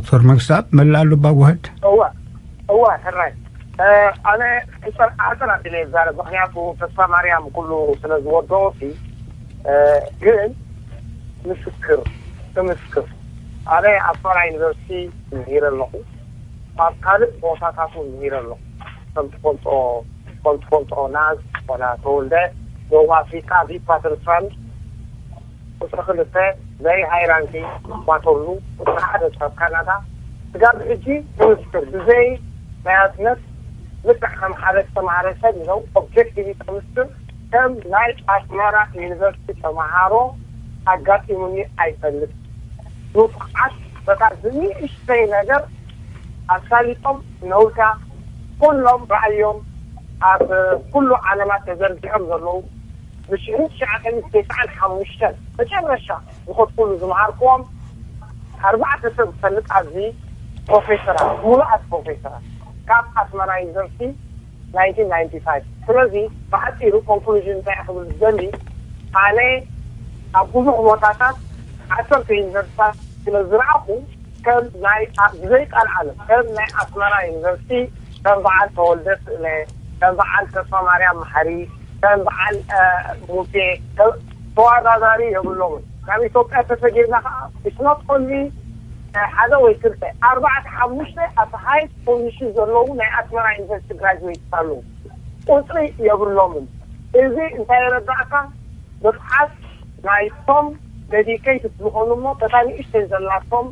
ዶክተር መንግስታብ መላእ ኣሉ ባጓህድ። እዋ፣ እዋ፣ ሕራይ። ኣነ ሕፅር ኣጥር ኣቢለ ይዛረብ፣ ምክንያቱ ተስፋ ማርያም ኩሉ ስለ ዝወደኦ ሲ ግን ምስክር፣ ክምስክር፣ ኣነ ኣስመራ ዩኒቨርሲቲ ምሂረ ኣለኹ። ኣብ ካልእ ቦታታት እውን ምሂረ ኣለኹ። ከም ትፈልጦ፣ ከም ትፈልጦ ናዝ ኮና ተወልደ፣ ደቡብ ኣፍሪካ ቪፓተርሳንድ፣ ቁፅሪ ክልተ፣ ዘይ ሃይራንኪ፣ ዋተርሉ፣ ቁፅሪ ሓደ ካብ ካናዳ። ስጋብ ሕጂ ክምስክር ብዘይ ናይ ኣትነት ልክዕ ከም ሓደ ዝተማሃረ ሰብ ኢሎም ኦብጀክቲቪ ክምስክር ከም ናይ ኣስመራ ዩኒቨርሲቲ ተምሃሮ ኣጋጢሙኒ ኣይፈልጥ። ንፉዓት በታ ዝንእሽተይ ነገር ኣሳሊጦም ነውታ ኩሎም ራእዮም ኣብ ኩሉ ዓለማት ተዘርጊሖም ዘለዉ ብሽሕን ትሽዓተ ሚእትን ተስዓን ሓሙሽተን መጨረሻ ዝኸድኩሉ ዝመሃርክዎም ኣርባዕተ ሰብ ዝፈልጥ ኣብዚ ፕሮፌሰራት፣ ሙሉኣት ፕሮፌሰራት ካብ ኣስመራ ዩኒቨርሲቲ ናይንቲን ናይንቲ ፋይቭ። ስለዚ ብሓፂሩ ኮንክሉዥን እንታይ ክብል ዝደሊ፣ ኣነ ኣብ ብዙሕ ቦታታት ዓሰርተ ዩኒቨርሲታት ስለ ዝረኣኹ ከም ናይ ብዘይ ቃል ዓለም ከም ናይ ኣስመራ ዩኒቨርሲቲ ከም በዓል ተወልደ ስእለ፣ ከም በዓል ተስፋ ማርያም መሓሪ፣ ከም በዓል ሙሴ ተወዳዳሪ የብሎምን። ካብ ኢትዮጵያ ተሰጊርና ከዓ it's not only ሓደ ወይ ክልተ፣ ኣርባዕተ ሓሙሽተ ኣብ ሃይ ፖዚሽን ዘለዉ ናይ ኣስመራ ዩኒቨርሲቲ ግራጅዌት ኣለዉ። ቁፅሪ የብሎምን። እዚ እንታይ የረዳእካ? ብቕዓት ናይቶም ደዲኬይትድ ዝኾኑ እሞ በታ ንእሽተይ ዘላቶም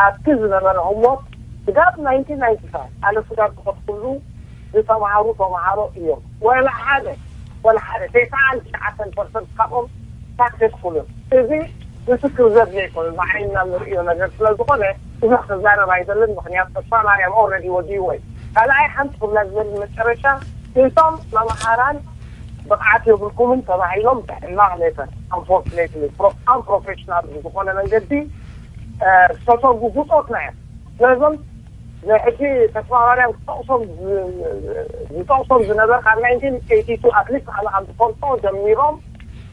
ኣብቲ ዝነበረ ህሞት ስጋብ ናይንቲን ናይንቲ ፋይቭ ኣነ ስጋብ ዝኸድኩሉ ዝተምሃሩ ተምሃሮ እዮም። ወላ ሓደ ወላ ሓደ ተስዓን ትሽዓተን ፐርሰንት ካብኦም ሳክሴስፉል እዮም። እዚ ምስክር ዘድልዮ ኣይኮነን፣ ብዓይንና ንርእዮ ነገር ስለ ዝኾነ ብዙሕ ክዛረብ ኣይደልን። ምክንያቱ ተስፋ ማርያም ኦልሬዲ ወዲዎ እዩ። ካልኣይ ሓንቲ ክብላ ዝደሊ መጨረሻ እቶም መምሃራን ብቕዓት የብልኩምን ተባሂሎም ብሕማቕ ሌተር ኣንፎርቹኔትሊ ኣንፕሮፌሽናል ብዝኾነ መንገዲ ዝተሰርጉ ብፆትና እዮም። ስለዞም ናይ ሕጂ ተስፋ ማርያም ክጠቕሶም ዝጠቕሶም ዝነበር ካብ ናይንቲን ኤይቲ ቱ ኣትሊስት ኣነ ካብ ዝፈልጦ ጀሚሮም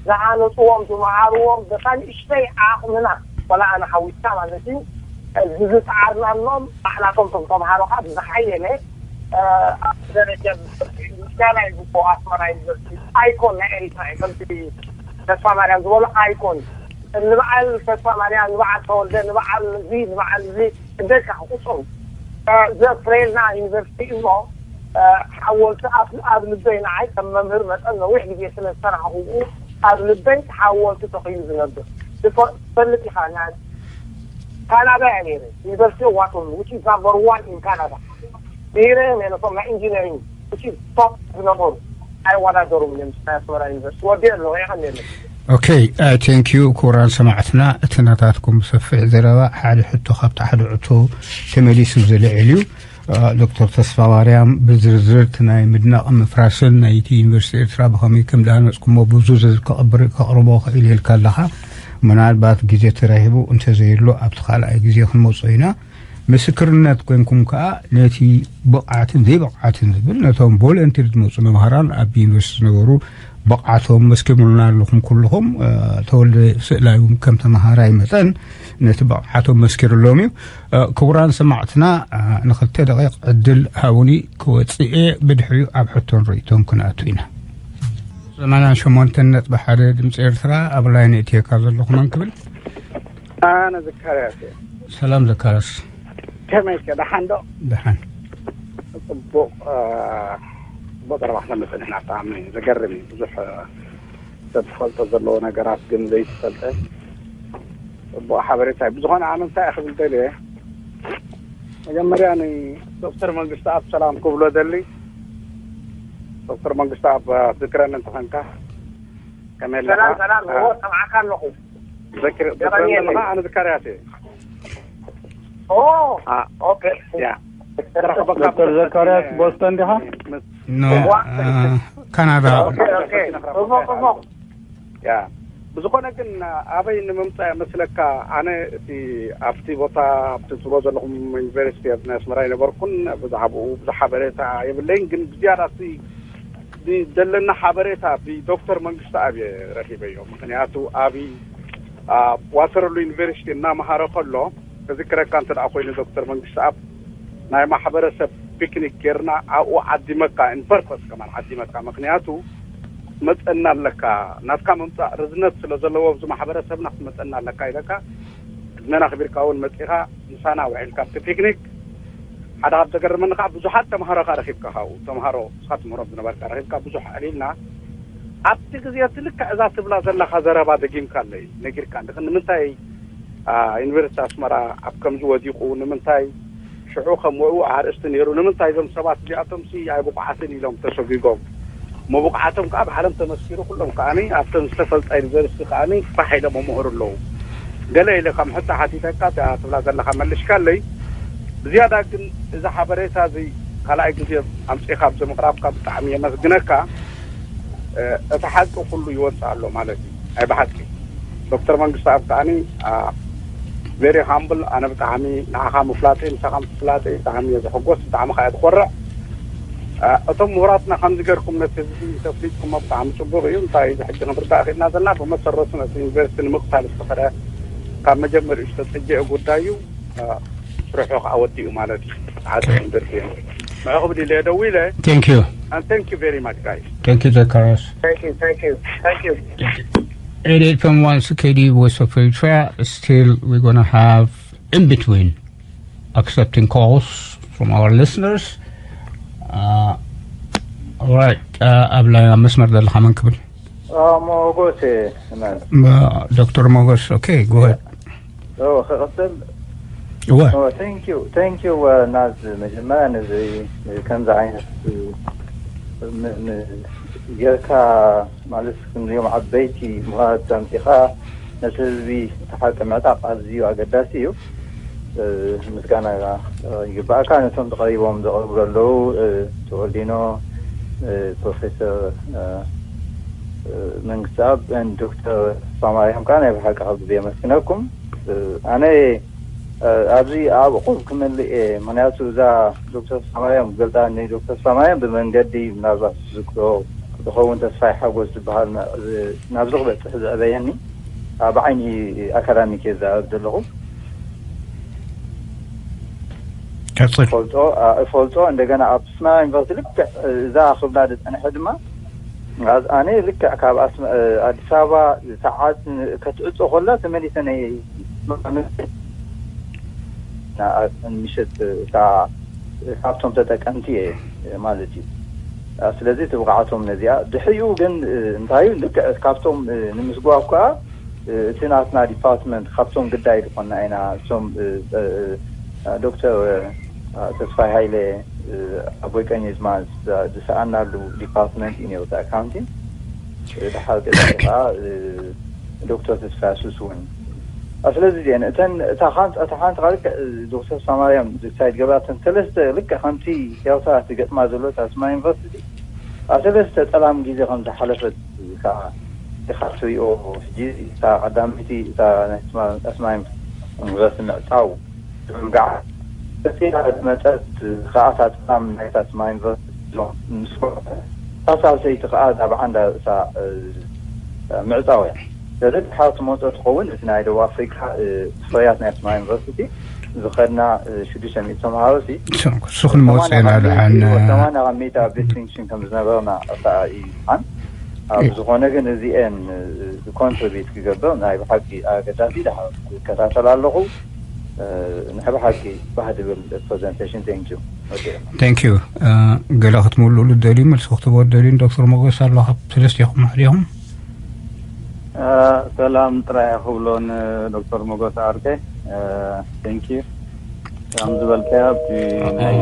ዝሃነፅዎም ዝመሃርዎም በታ ንእሽተይ ዓቕምና ወላ ኣነ ሓዊስካ ማለት እዩ ዝዝፃዓርናሎም ባዕላቶም ቶም ተምሃሮ ከዓ ብዝሓየለ ደረጃ ምስጋና ይግቦ ኣስመራ ዩኒቨርሲቲ ኣይኮን ናይ ኤሪትራ እዩ ከምቲ ተስፋ ማርያም ዝበሎ ኣይኮን ንበዓል ተስፋ ማርያም ንበዓል ተወልደ ንበዓል እዚ ንበዓል እዚ እንደካ ክቁፅሩ ዘፍረየልና ዩኒቨርሲቲ እሞ ሓወልቲ ኣብ ልበይ ንዓይ ከም መምህር መጠን ነዊሕ ግዜ ስለ ዝሰራሕኩ ኣብ ልበይ ሓወልቲ ተኺሉ ዝነብር ትፈልጥ ኢኻ ካናዳ እያ ነይረ ዩኒቨርሲቲ ዋተርሉ which is number one in Canada ነይረ ነቶም ናይ ኢንጂነሪንግ which is top ዝነበሩ ኣይወዳደሩም እዮም ናይ ኣስመራ ዩኒቨርሲቲ ወዲ ኣለዎ ይኸን የለ ኦኬ ቴንክ ዩ ክቡራን ሰማዕትና እቲ ናታትኩም ሰፊሕ ዘረባ ሓደ ሕቶ ካብቲ ሓደ ሕቶ ተመሊሱ ዝልዕል እዩ ዶክተር ተስፋ ማርያም ብዝርዝር እቲ ናይ ምድናቕ ምፍራስን ናይቲ ዩኒቨርሲቲ ኤርትራ ብኸመይ ከም ዝሃነፅኩሞ ብዙ ከቕርቦ ክእል ኢልካ ኣለኻ ምናልባት ግዜ ተረሂቡ እንተዘይሎ ኣብቲ ካልኣይ ግዜ ክንመፁ ኢና ምስክርነት ኮይንኩም ከዓ ነቲ ብቕዓትን ዘይብቕዓትን ዝብል ነቶም ቮለንቲር ዝመፁ መምሃራን ኣብ ዩኒቨርሲቲ ዝነበሩ ብቕዓቶም መስኪሙልና ኣለኹም ኩልኹም ተወልደ ስእላይ እውን ከም ተምሃራይ መጠን ነቲ ብቕዓቶም መስኪሩሎም እዩ ክቡራን ሰማዕትና ንክልተ ደቂቕ ዕድል ሃቡኒ ክወፅእ እየ ብድሕሪኡ ኣብ ሕቶን ርእቶን ክንኣቱ ኢና ሰማንያን ሸሞንተን ነጥቢ ሓደ ድምፂ ኤርትራ ኣብ ላይን እትየካ ዘለኹ መን ክብል ኣነ ዘካርያስ እየ። ሰላም ዘካርያስ። ከመይ ከ ደሓን ዶ? ደሓን። ጽቡቕ ጽቡቕ ዘረባ ክሰምዕ ጸኒሕና ብጣዕሚ ዘገርም እዩ። ብዙሕ ሰብ ክፈልጦ ዘለዎ ነገራት ግን ዘይተፈልጠ ጽቡቕ ሓበሬታ እዩ። ብዝኾነ ኣነ እንታይ ክብል ደልየ መጀመርያ ንዶክተር መንግስቲ ኣብ ሰላም ክብሎ ደሊ ዶክተር መንግስቲ ኣብ ዝክረኒ እንተኾንካ ከመይ ኣለኻ? ሰላም ሰላም እዎ ሰምዓካ ኣለኹ። ዘክር ዘክረኒ ኣለኻ ኣነ ዘካርያስ እየ። ኦ ኦኬ ያ ዶክተር ዘካርያስ ቦስተን ዲኻ? ኖ ካናዳ። ኦኬ ኦኬ ጽቡቕ ጽቡቕ። ያ ብዝኾነ ግን ኣበይ ንምምፃእ መስለካ ኣነ እቲ ኣብቲ ቦታ ኣብቲ ትብሎ ዘለኹም ዩኒቨርሲቲ ኣብ ናይ ኣስመራ ይነበርኩን ብዛዕባኡ ብዙሕ ሓበሬታ የብለይን ግን ብዝያዳ እቲ ዘለና ሓበሬታ ብዶክተር መንግስቲ ኣብ ረኪበዮ ምክንያቱ ኣብ ዋተርሉ ዩኒቨርሲቲ እናመሃረ ከሎ ዝክረካ እንተ ደኣ ኮይኑ ዶክተር መንግስቲ ኣብ ናይ ማሕበረሰብ ፒክኒክ ጌርና ኣብኡ ዓዲመካ ኢንፐርፐስ ከማን ዓዲመካ። ምክንያቱ መጸና ኣለካ፣ ናትካ ምምጻእ ርዝነት ስለ ዘለዎ ኣብዚ ማሕበረሰብና ክትመጸና ኣለካ ኢለካ። ዕድመና ኣኽቢርካ እውን መጺኻ ምሳና ውዒልካ ኣብቲ ፒክኒክ። ሓደ ካብ ዘገርመኒ ከዓ ብዙሓት ተምሃሮኻ ረኺብካ ካብኡ፣ ተምሃሮ ንስኻ ትምህሮም ዝነበርካ ረኺብካ ብዙሕ ኣዕሊልና። ኣብቲ ግዜ እቲ ልክዕ እዛ ትብላ ዘለኻ ዘረባ ደጊምካ ኣለይ ነጊርካ እንዲኺ። ንምንታይ ዩኒቨርሲቲ ኣስመራ ኣብ ከምዚ ወዲቑ ንምንታይ ሽዑ ከም ውዕውዕ ኣርእስቲ ነይሩ? ንምንታይ እዞም ሰባት እዚኣቶም ሲ ኣይብቑዓትን ኢሎም ተሰጒጎም? ምብቕዓቶም ከዓ ብዓለም ተመስኪሩ። ኩሎም ከዓኒ ኣብተን ዝተፈልጣ ዩኒቨርሲቲ ከዓኒ ፋሕ ኢሎም መምህሩ ኣለዉ። ገለ ኢለ ከም ሕቶ ሓቲተካ እታ ትብላ ዘለካ መልሽካለይ። ብዝያዳ ግን እዚ ሓበሬታ እዚ ካልኣይ ግዜ ኣምጺኻ ኣብዚ ምቕራብካ ብጣዕሚ የመስግነካ። እቲ ሓቂ ኩሉ ይወፅእ ኣሎ ማለት እዩ። ናይ ብሓቂ ዶክተር መንግስቱ ኣብ ከዓኒ ቬሪ ሃምብል። ኣነ ብጣዕሚ ንዓኻ ምፍላጠይ ምሳኻ ምፍላጠይ ብጣዕሚ እየ ዝሕጎስ፣ ብጣዕሚ ከዓ ዝኮርዕ። እቶም ምሁራትና ከምዚ ገርኩም ነቲ ህዝቢ ተፍሊጥኩሞ ብጣዕሚ ፅቡቅ እዩ። እንታይ እዚ ሕጂ ክንርዳእ ክኢልና ዘለና ብመሰረቱ ነቲ ዩኒቨርሲቲ ንምቕታል ዝተኸደ ካብ መጀመሪኡ ዝተፀጀአ ጉዳይ እዩ። ስርሑ ከዓ ወዲኡ ማለት እዩ። ዓፀ ዩኒቨርሲቲ እዩ። ምዕቕብ ድለ ደዊለ Thank you. And thank you very much, guys. Thank you, Zacharias. Thank you, thank you, thank you. eight eight seven one C K D Voice of Eritrea. Still, we're going to have in between accepting calls from our listeners. Uh, all right. Uh, ኣብ መስመር ዘለኻ መን ክብል? ሞጎስ ዶክተር ሞጎስ። Okay, go ahead. ክቕፅል እወ thank you thank you ናዝ መጀመርያ ነዚ ከምዚ ዓይነት ጌርካ ማለት ክንሪኦም ዓበይቲ ምሁራት ኣምፂኻ ነቲ ህዝቢ እቲ ሓቂ ምዕጣቕ ኣዝዩ ኣገዳሲ እዩ። ምስጋና ይግባእካ። ነቶም ተቐሪቦም ዘቕርቡ ዘለዉ ተወልዲኖ፣ ፕሮፌሰር መንግስተኣብ፣ ዶክተር ተስፋማርያም ከዓ ናይ ብሓቂ ካብ ግዜ የመስግነኩም። ኣነ ኣብዚ ኣዕቑብ ክመልእ እየ። ምክንያቱ እዛ ዶክተር ተስፋማርያም ገልፃ ዶክተር ተስፋማርያም ብመንገዲ ምናልባት ዝዝክሮ ዝኸውን ተስፋይ ሓጎስ ዝበሃል ናብዚ ክበፅሕ ዘዕበየኒ ብዓይኒ ኣካዳሚክ እየ ዝዛረብ ዘለኹ። ቀፅል ፈልጦ ፈልጦ እንደገና ኣብ ኣስመራ ዩኒቨርሲቲ ልክዕ እዛ ክብላ ዝፀንሐ ድማ ኣነ ልክዕ ካብ ኣዲስ ኣበባ ሰዓት ከትዕፆ ከላ ተመሊሰ ናይ ምሸት እታ ካብቶም ተጠቀምቲ እየ ማለት እዩ። ስለዚ እቲ ብቕዓቶም ነዚኣ ድሕሪኡ ግን እንታይ እዩ ልክዕ ካብቶም ንምስጓብ ከዓ እቲ ናትና ዲፓርትመንት ካብቶም ግዳይ ዝኾንና ኢና እቶም ዶክተር ተስፋይ ሃይለ ኣቦይ ቀኝ ድማ ዝሰኣናሉ ዲፓርትመንት እዩ ነይሩ ኣካውንቲንግ ድሓር ገዛ ከዓ ዶክተር ተስፋ ያሱስ እውን ስለዚ ዜን እተን እታ ሓንቲ እታ ሓንቲ ካልእ ዶክተር ተስፋማርያም ሳይድ ገብራ እተን ሰለስተ ልክዕ ከምቲ ኤርትራ ትገጥማ ዘሎ ኣስመራ ዩኒቨርሲቲ ኣብ ሰለስተ ጠላም ግዜ ከም ዝሓለፈት ከዓ ኢኻ ትሪኦ። ሕጂ እታ ቀዳመይቲ እታ ናይ ኣስመራ ዩኒቨርሲቲ ምዕፃው ትብልጋዓ እቲ መፀት ከዓ እታ ጠላም ናይታ ኣስመራ ዩኒቨርሲቲ ምስ እታ ሳልሰይቲ ከዓ እዛ ብዓንዳ ርእሳ ምዕፃው እያ። ስለዚ ድሓር ትመፅኦ ትኸውን እቲ ናይ ደቡብ ኣፍሪካ ፍርያት ናይ ኣስመራ ዩኒቨርሲቲ ዝኸድና ሽዱሽተ ሚእቲ ተምሃሮ ሲ እሱ ክንመፅእ ኢና ድሓን ሰማንያ ካብ ሚእቲ ኣብ ዲስቲንክሽን ከም ዝነበርና ኣረኣኢ ሓን ኣብ ዝኾነ ግን እዚኤን ኮንትሪቢዩት ክገብር ናይ ብሓቂ ኣገዳሲ ድሓር ይከታተል ኣለኹ። ንሕቢ ሓቂ ባህ ድብል ፕሬዘንቴሽን ቴንክ ዩ። Thank you. ገለ ክትምልእሉ ደልዩ መልሲ ክትህቦ ደልዩ ዶክተር ሞገስ ኣሎ ካብ ሰለስቲኹም ሕዲኹም ሰላም ጥራይ ክብሎ ንዶክተር ሞገስ ዓርከይ። ቴንክ ዩ። ከም ዝበልካዮ ኣብቲ ናይ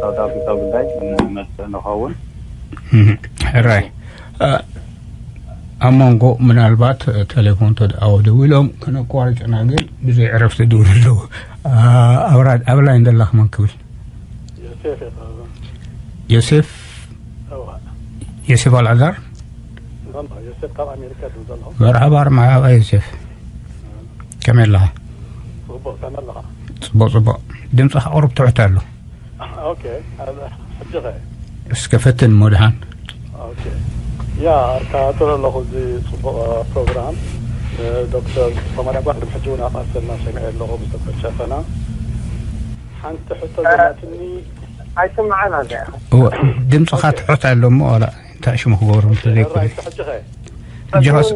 ሳውት ኣፍሪካ ጉዳይ ንመፅእ ንኸውን። ሕራይ ኣብ መንጎ ምናልባት ቴሌፎን ተደኣወ ደው ኢሎም ከነቋርጭና ግን ብዘይ ዕረፍቲ ደውሉ ኣለዉ። ኣብራድ ኣብ ላይን ዘለኻ መን ክብል? ዮሴፍ የቐርብ ዮሴፍ እዋ ዮሴፍ ኣልዓዛር ኖ ኖ ዮሴፍ ካብ ኣሜሪካ ድዩ ዘለኹ መርሓባ መርሓባ ዮሴፍ ከመይ ኣለኻ? ጽቡቕ ከመይ ኣለኻ ጽቡቕ ጽቡቕ ድምፅኻ ቁሩብ ትሑት ኣሎ። ኦኬ ሕጂ ኸ እስከ ፈትን እሞ ድሓን ኦኬ ያ እከታተሎ ኣለኹ እዚ ጽቡቕ ፕሮግራም ዶክተር ተስፋማርያም፣ ቅድሚ ሕጂ እውን ኣቓልሰና ሰሚዐ ኣለኹ ምስ ዶክተር ጨፈና። ሓንቲ ሕቶ ዘላትኒ። ኣይስምዓን ኣለ። እወ፣ ድምፅኻ ትሑት ኣሎ እሞ፣ ዋላ እንታይ ሽሙ ክገብሮ እንተዘይኮነ። ሕራይ፣ ሕጂ ኸ? ሕጂ ኸስ-፣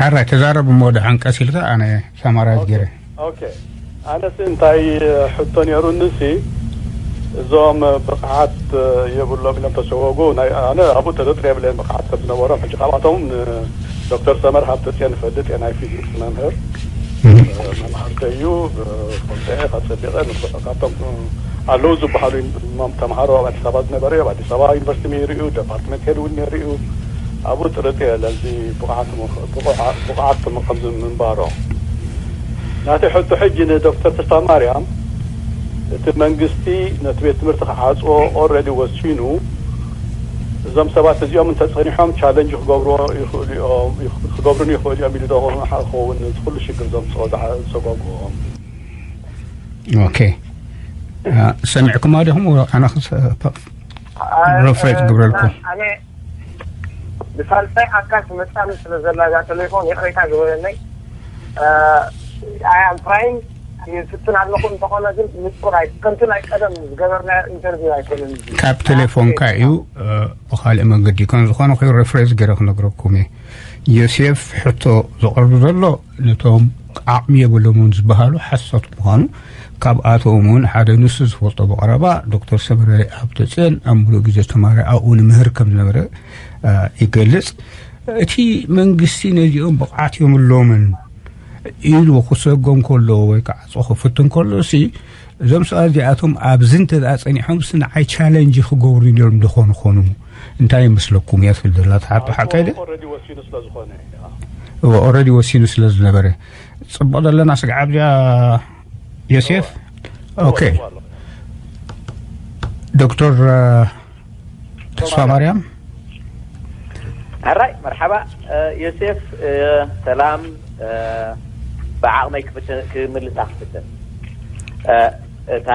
ሕራይ፣ ተዛረብ እሞ፣ ደሓን ቀስ ኢልካ ኣነ ሳማራይዝ ገይረ። ኦኬ። ኣነስ እንታይ ሕቶ ነይሩንሲ፣ እዞም ብቕዓት የብሎም ኢሎም ተሰጎጉ። ናይ፣ ኣነ ኣብኡ ጥርጥር የብለን ብቕዓት ከም ዝነበሮም። ሕጂ ካብኣቶም ንዶክተር ሰመር ሃብተፅዮን ንፈልጥ እየ፣ ናይ ፊዚክስ መምህር፣ መምህርተይ እዩ። ፈልጠ እየ፣ ካብ ፀቢቐ ንስ-፣ ካብቶም ኣለዉ ዝበሃሉ ተምሃሮ ኣብ ኣዲስ ኣበባ ዝነበረ እዩ። ኣብ ኣዲስ ኣበባ ዩኒቨርሲቲ መይሩ እዩ፣ ዲፓርትመንት ሄድ እውን ነይሩ እዩ። ኣብኡ ጥርጥር የለን፣ እዚ ብቕዓት ምኽ-፣ ብቑዓ-፣ ብቕዓት ከም፣ ከም ምንባሮም። ናተይ ሕቶ ሕጂ ንዶክተር ተስፋማርያም፣ እቲ መንግስቲ ነቲ ቤት ትምህርቲ ክዓጽዎ ኦልሬዲ ወሲኑ፣ እዞም ሰባት እዚኦም እንተጸኒሖም ቻለንጅ ክገብርዎ ይኽእሉ እዮም፣ ይኽ-፣ ክገብሩን ይኽእሉ እዮም ኢሉ ዶ ክኸውን ነዚ ኩሉ ሽግር ዘምጽኦ ዝዓ-፣ ዝሰጓጉዎም? ኦኬ። አ፣ ሰሚዕኩማ ዲኹም? ኣነ ክስ-፣ አ፣ ሪፍሬሽ አ፣ ግብረልኩም። ኣነ ብሳልሳይ ኣካል ትመጻኒ ስለ ዘላ እዛ ቴሌፎን ይቕሬታ ግበረለይ። አ፣ I am trying ይፍትን ኣለኹ፣ እንተኾነ ግን ንጹር ኣይ-፣ ከምቲ ናይ ቀደም ዝገበርናዮ ኢንተርቪው ኣይኮነን እዚ። ካብ ቴሌፎንካ እዩ፣ አ፣ ብኻልእ መንገዲ ይኮን ዝኾነ ኮይኑ ሪፍሬሽ ገይረ ክነግረኩም እየ። ዮሴፍ ሕቶ ዘቕርብ ዘሎ ነቶም ዓቕሚ የብሎምን ዝበሃሉ ሓሶት ምዃኑ፣ ካብኣቶም እውን ሓደ ንሱ ዝፈልጦ ብቐረባ ዶክተር ሰመረ ሃብተፅዮን ኣብ ምሉእ ግዜ ተማሪ ኣብኡ ንምህር ከም ዝነበረ፣ አ፣ ይገልጽ። እቲ መንግስቲ ነዚኦም ብቕዓት የብሎምን ኢሉ ክሰጎም ከሎ ወይ ከዓ ክዓጽዎ ክፍትን ከሎ ሲ፣ እዞም ሰባት እዚኣቶም ኣብዚ እንተ ደኣ ጸኒሖም ሲ ንዓይ ቻለንጅ ክገብሩ ነይሮም ዶ ኾኑ ኾኑ? እንታይ ይመስለኩም? እያ ትብል ዘላ ትሓቶ ሓቀይ ዶ? ኦልሬዲ ወሲኑ ስለ ዝኾነ። እወ፣ ኦልሬዲ ወሲኑ ስለ ዝነበረ። ጽቡቕ ዘለና ስግዓብ እዚኣ ዮሴፍ? እወ። ኦኬ። እወ፣ እወ፣ እወ። ዶክተር፣ አ፣ ተስፋ ማርያም። ሕራይ፣ መርሓባ፣ እ፣ ዮሴፍ፣ እ፣ ሰላም፣ እ፣ ብዓቕመይ ክፍትን-፣ ክምልሳ ክፍትን። እ፣ እታ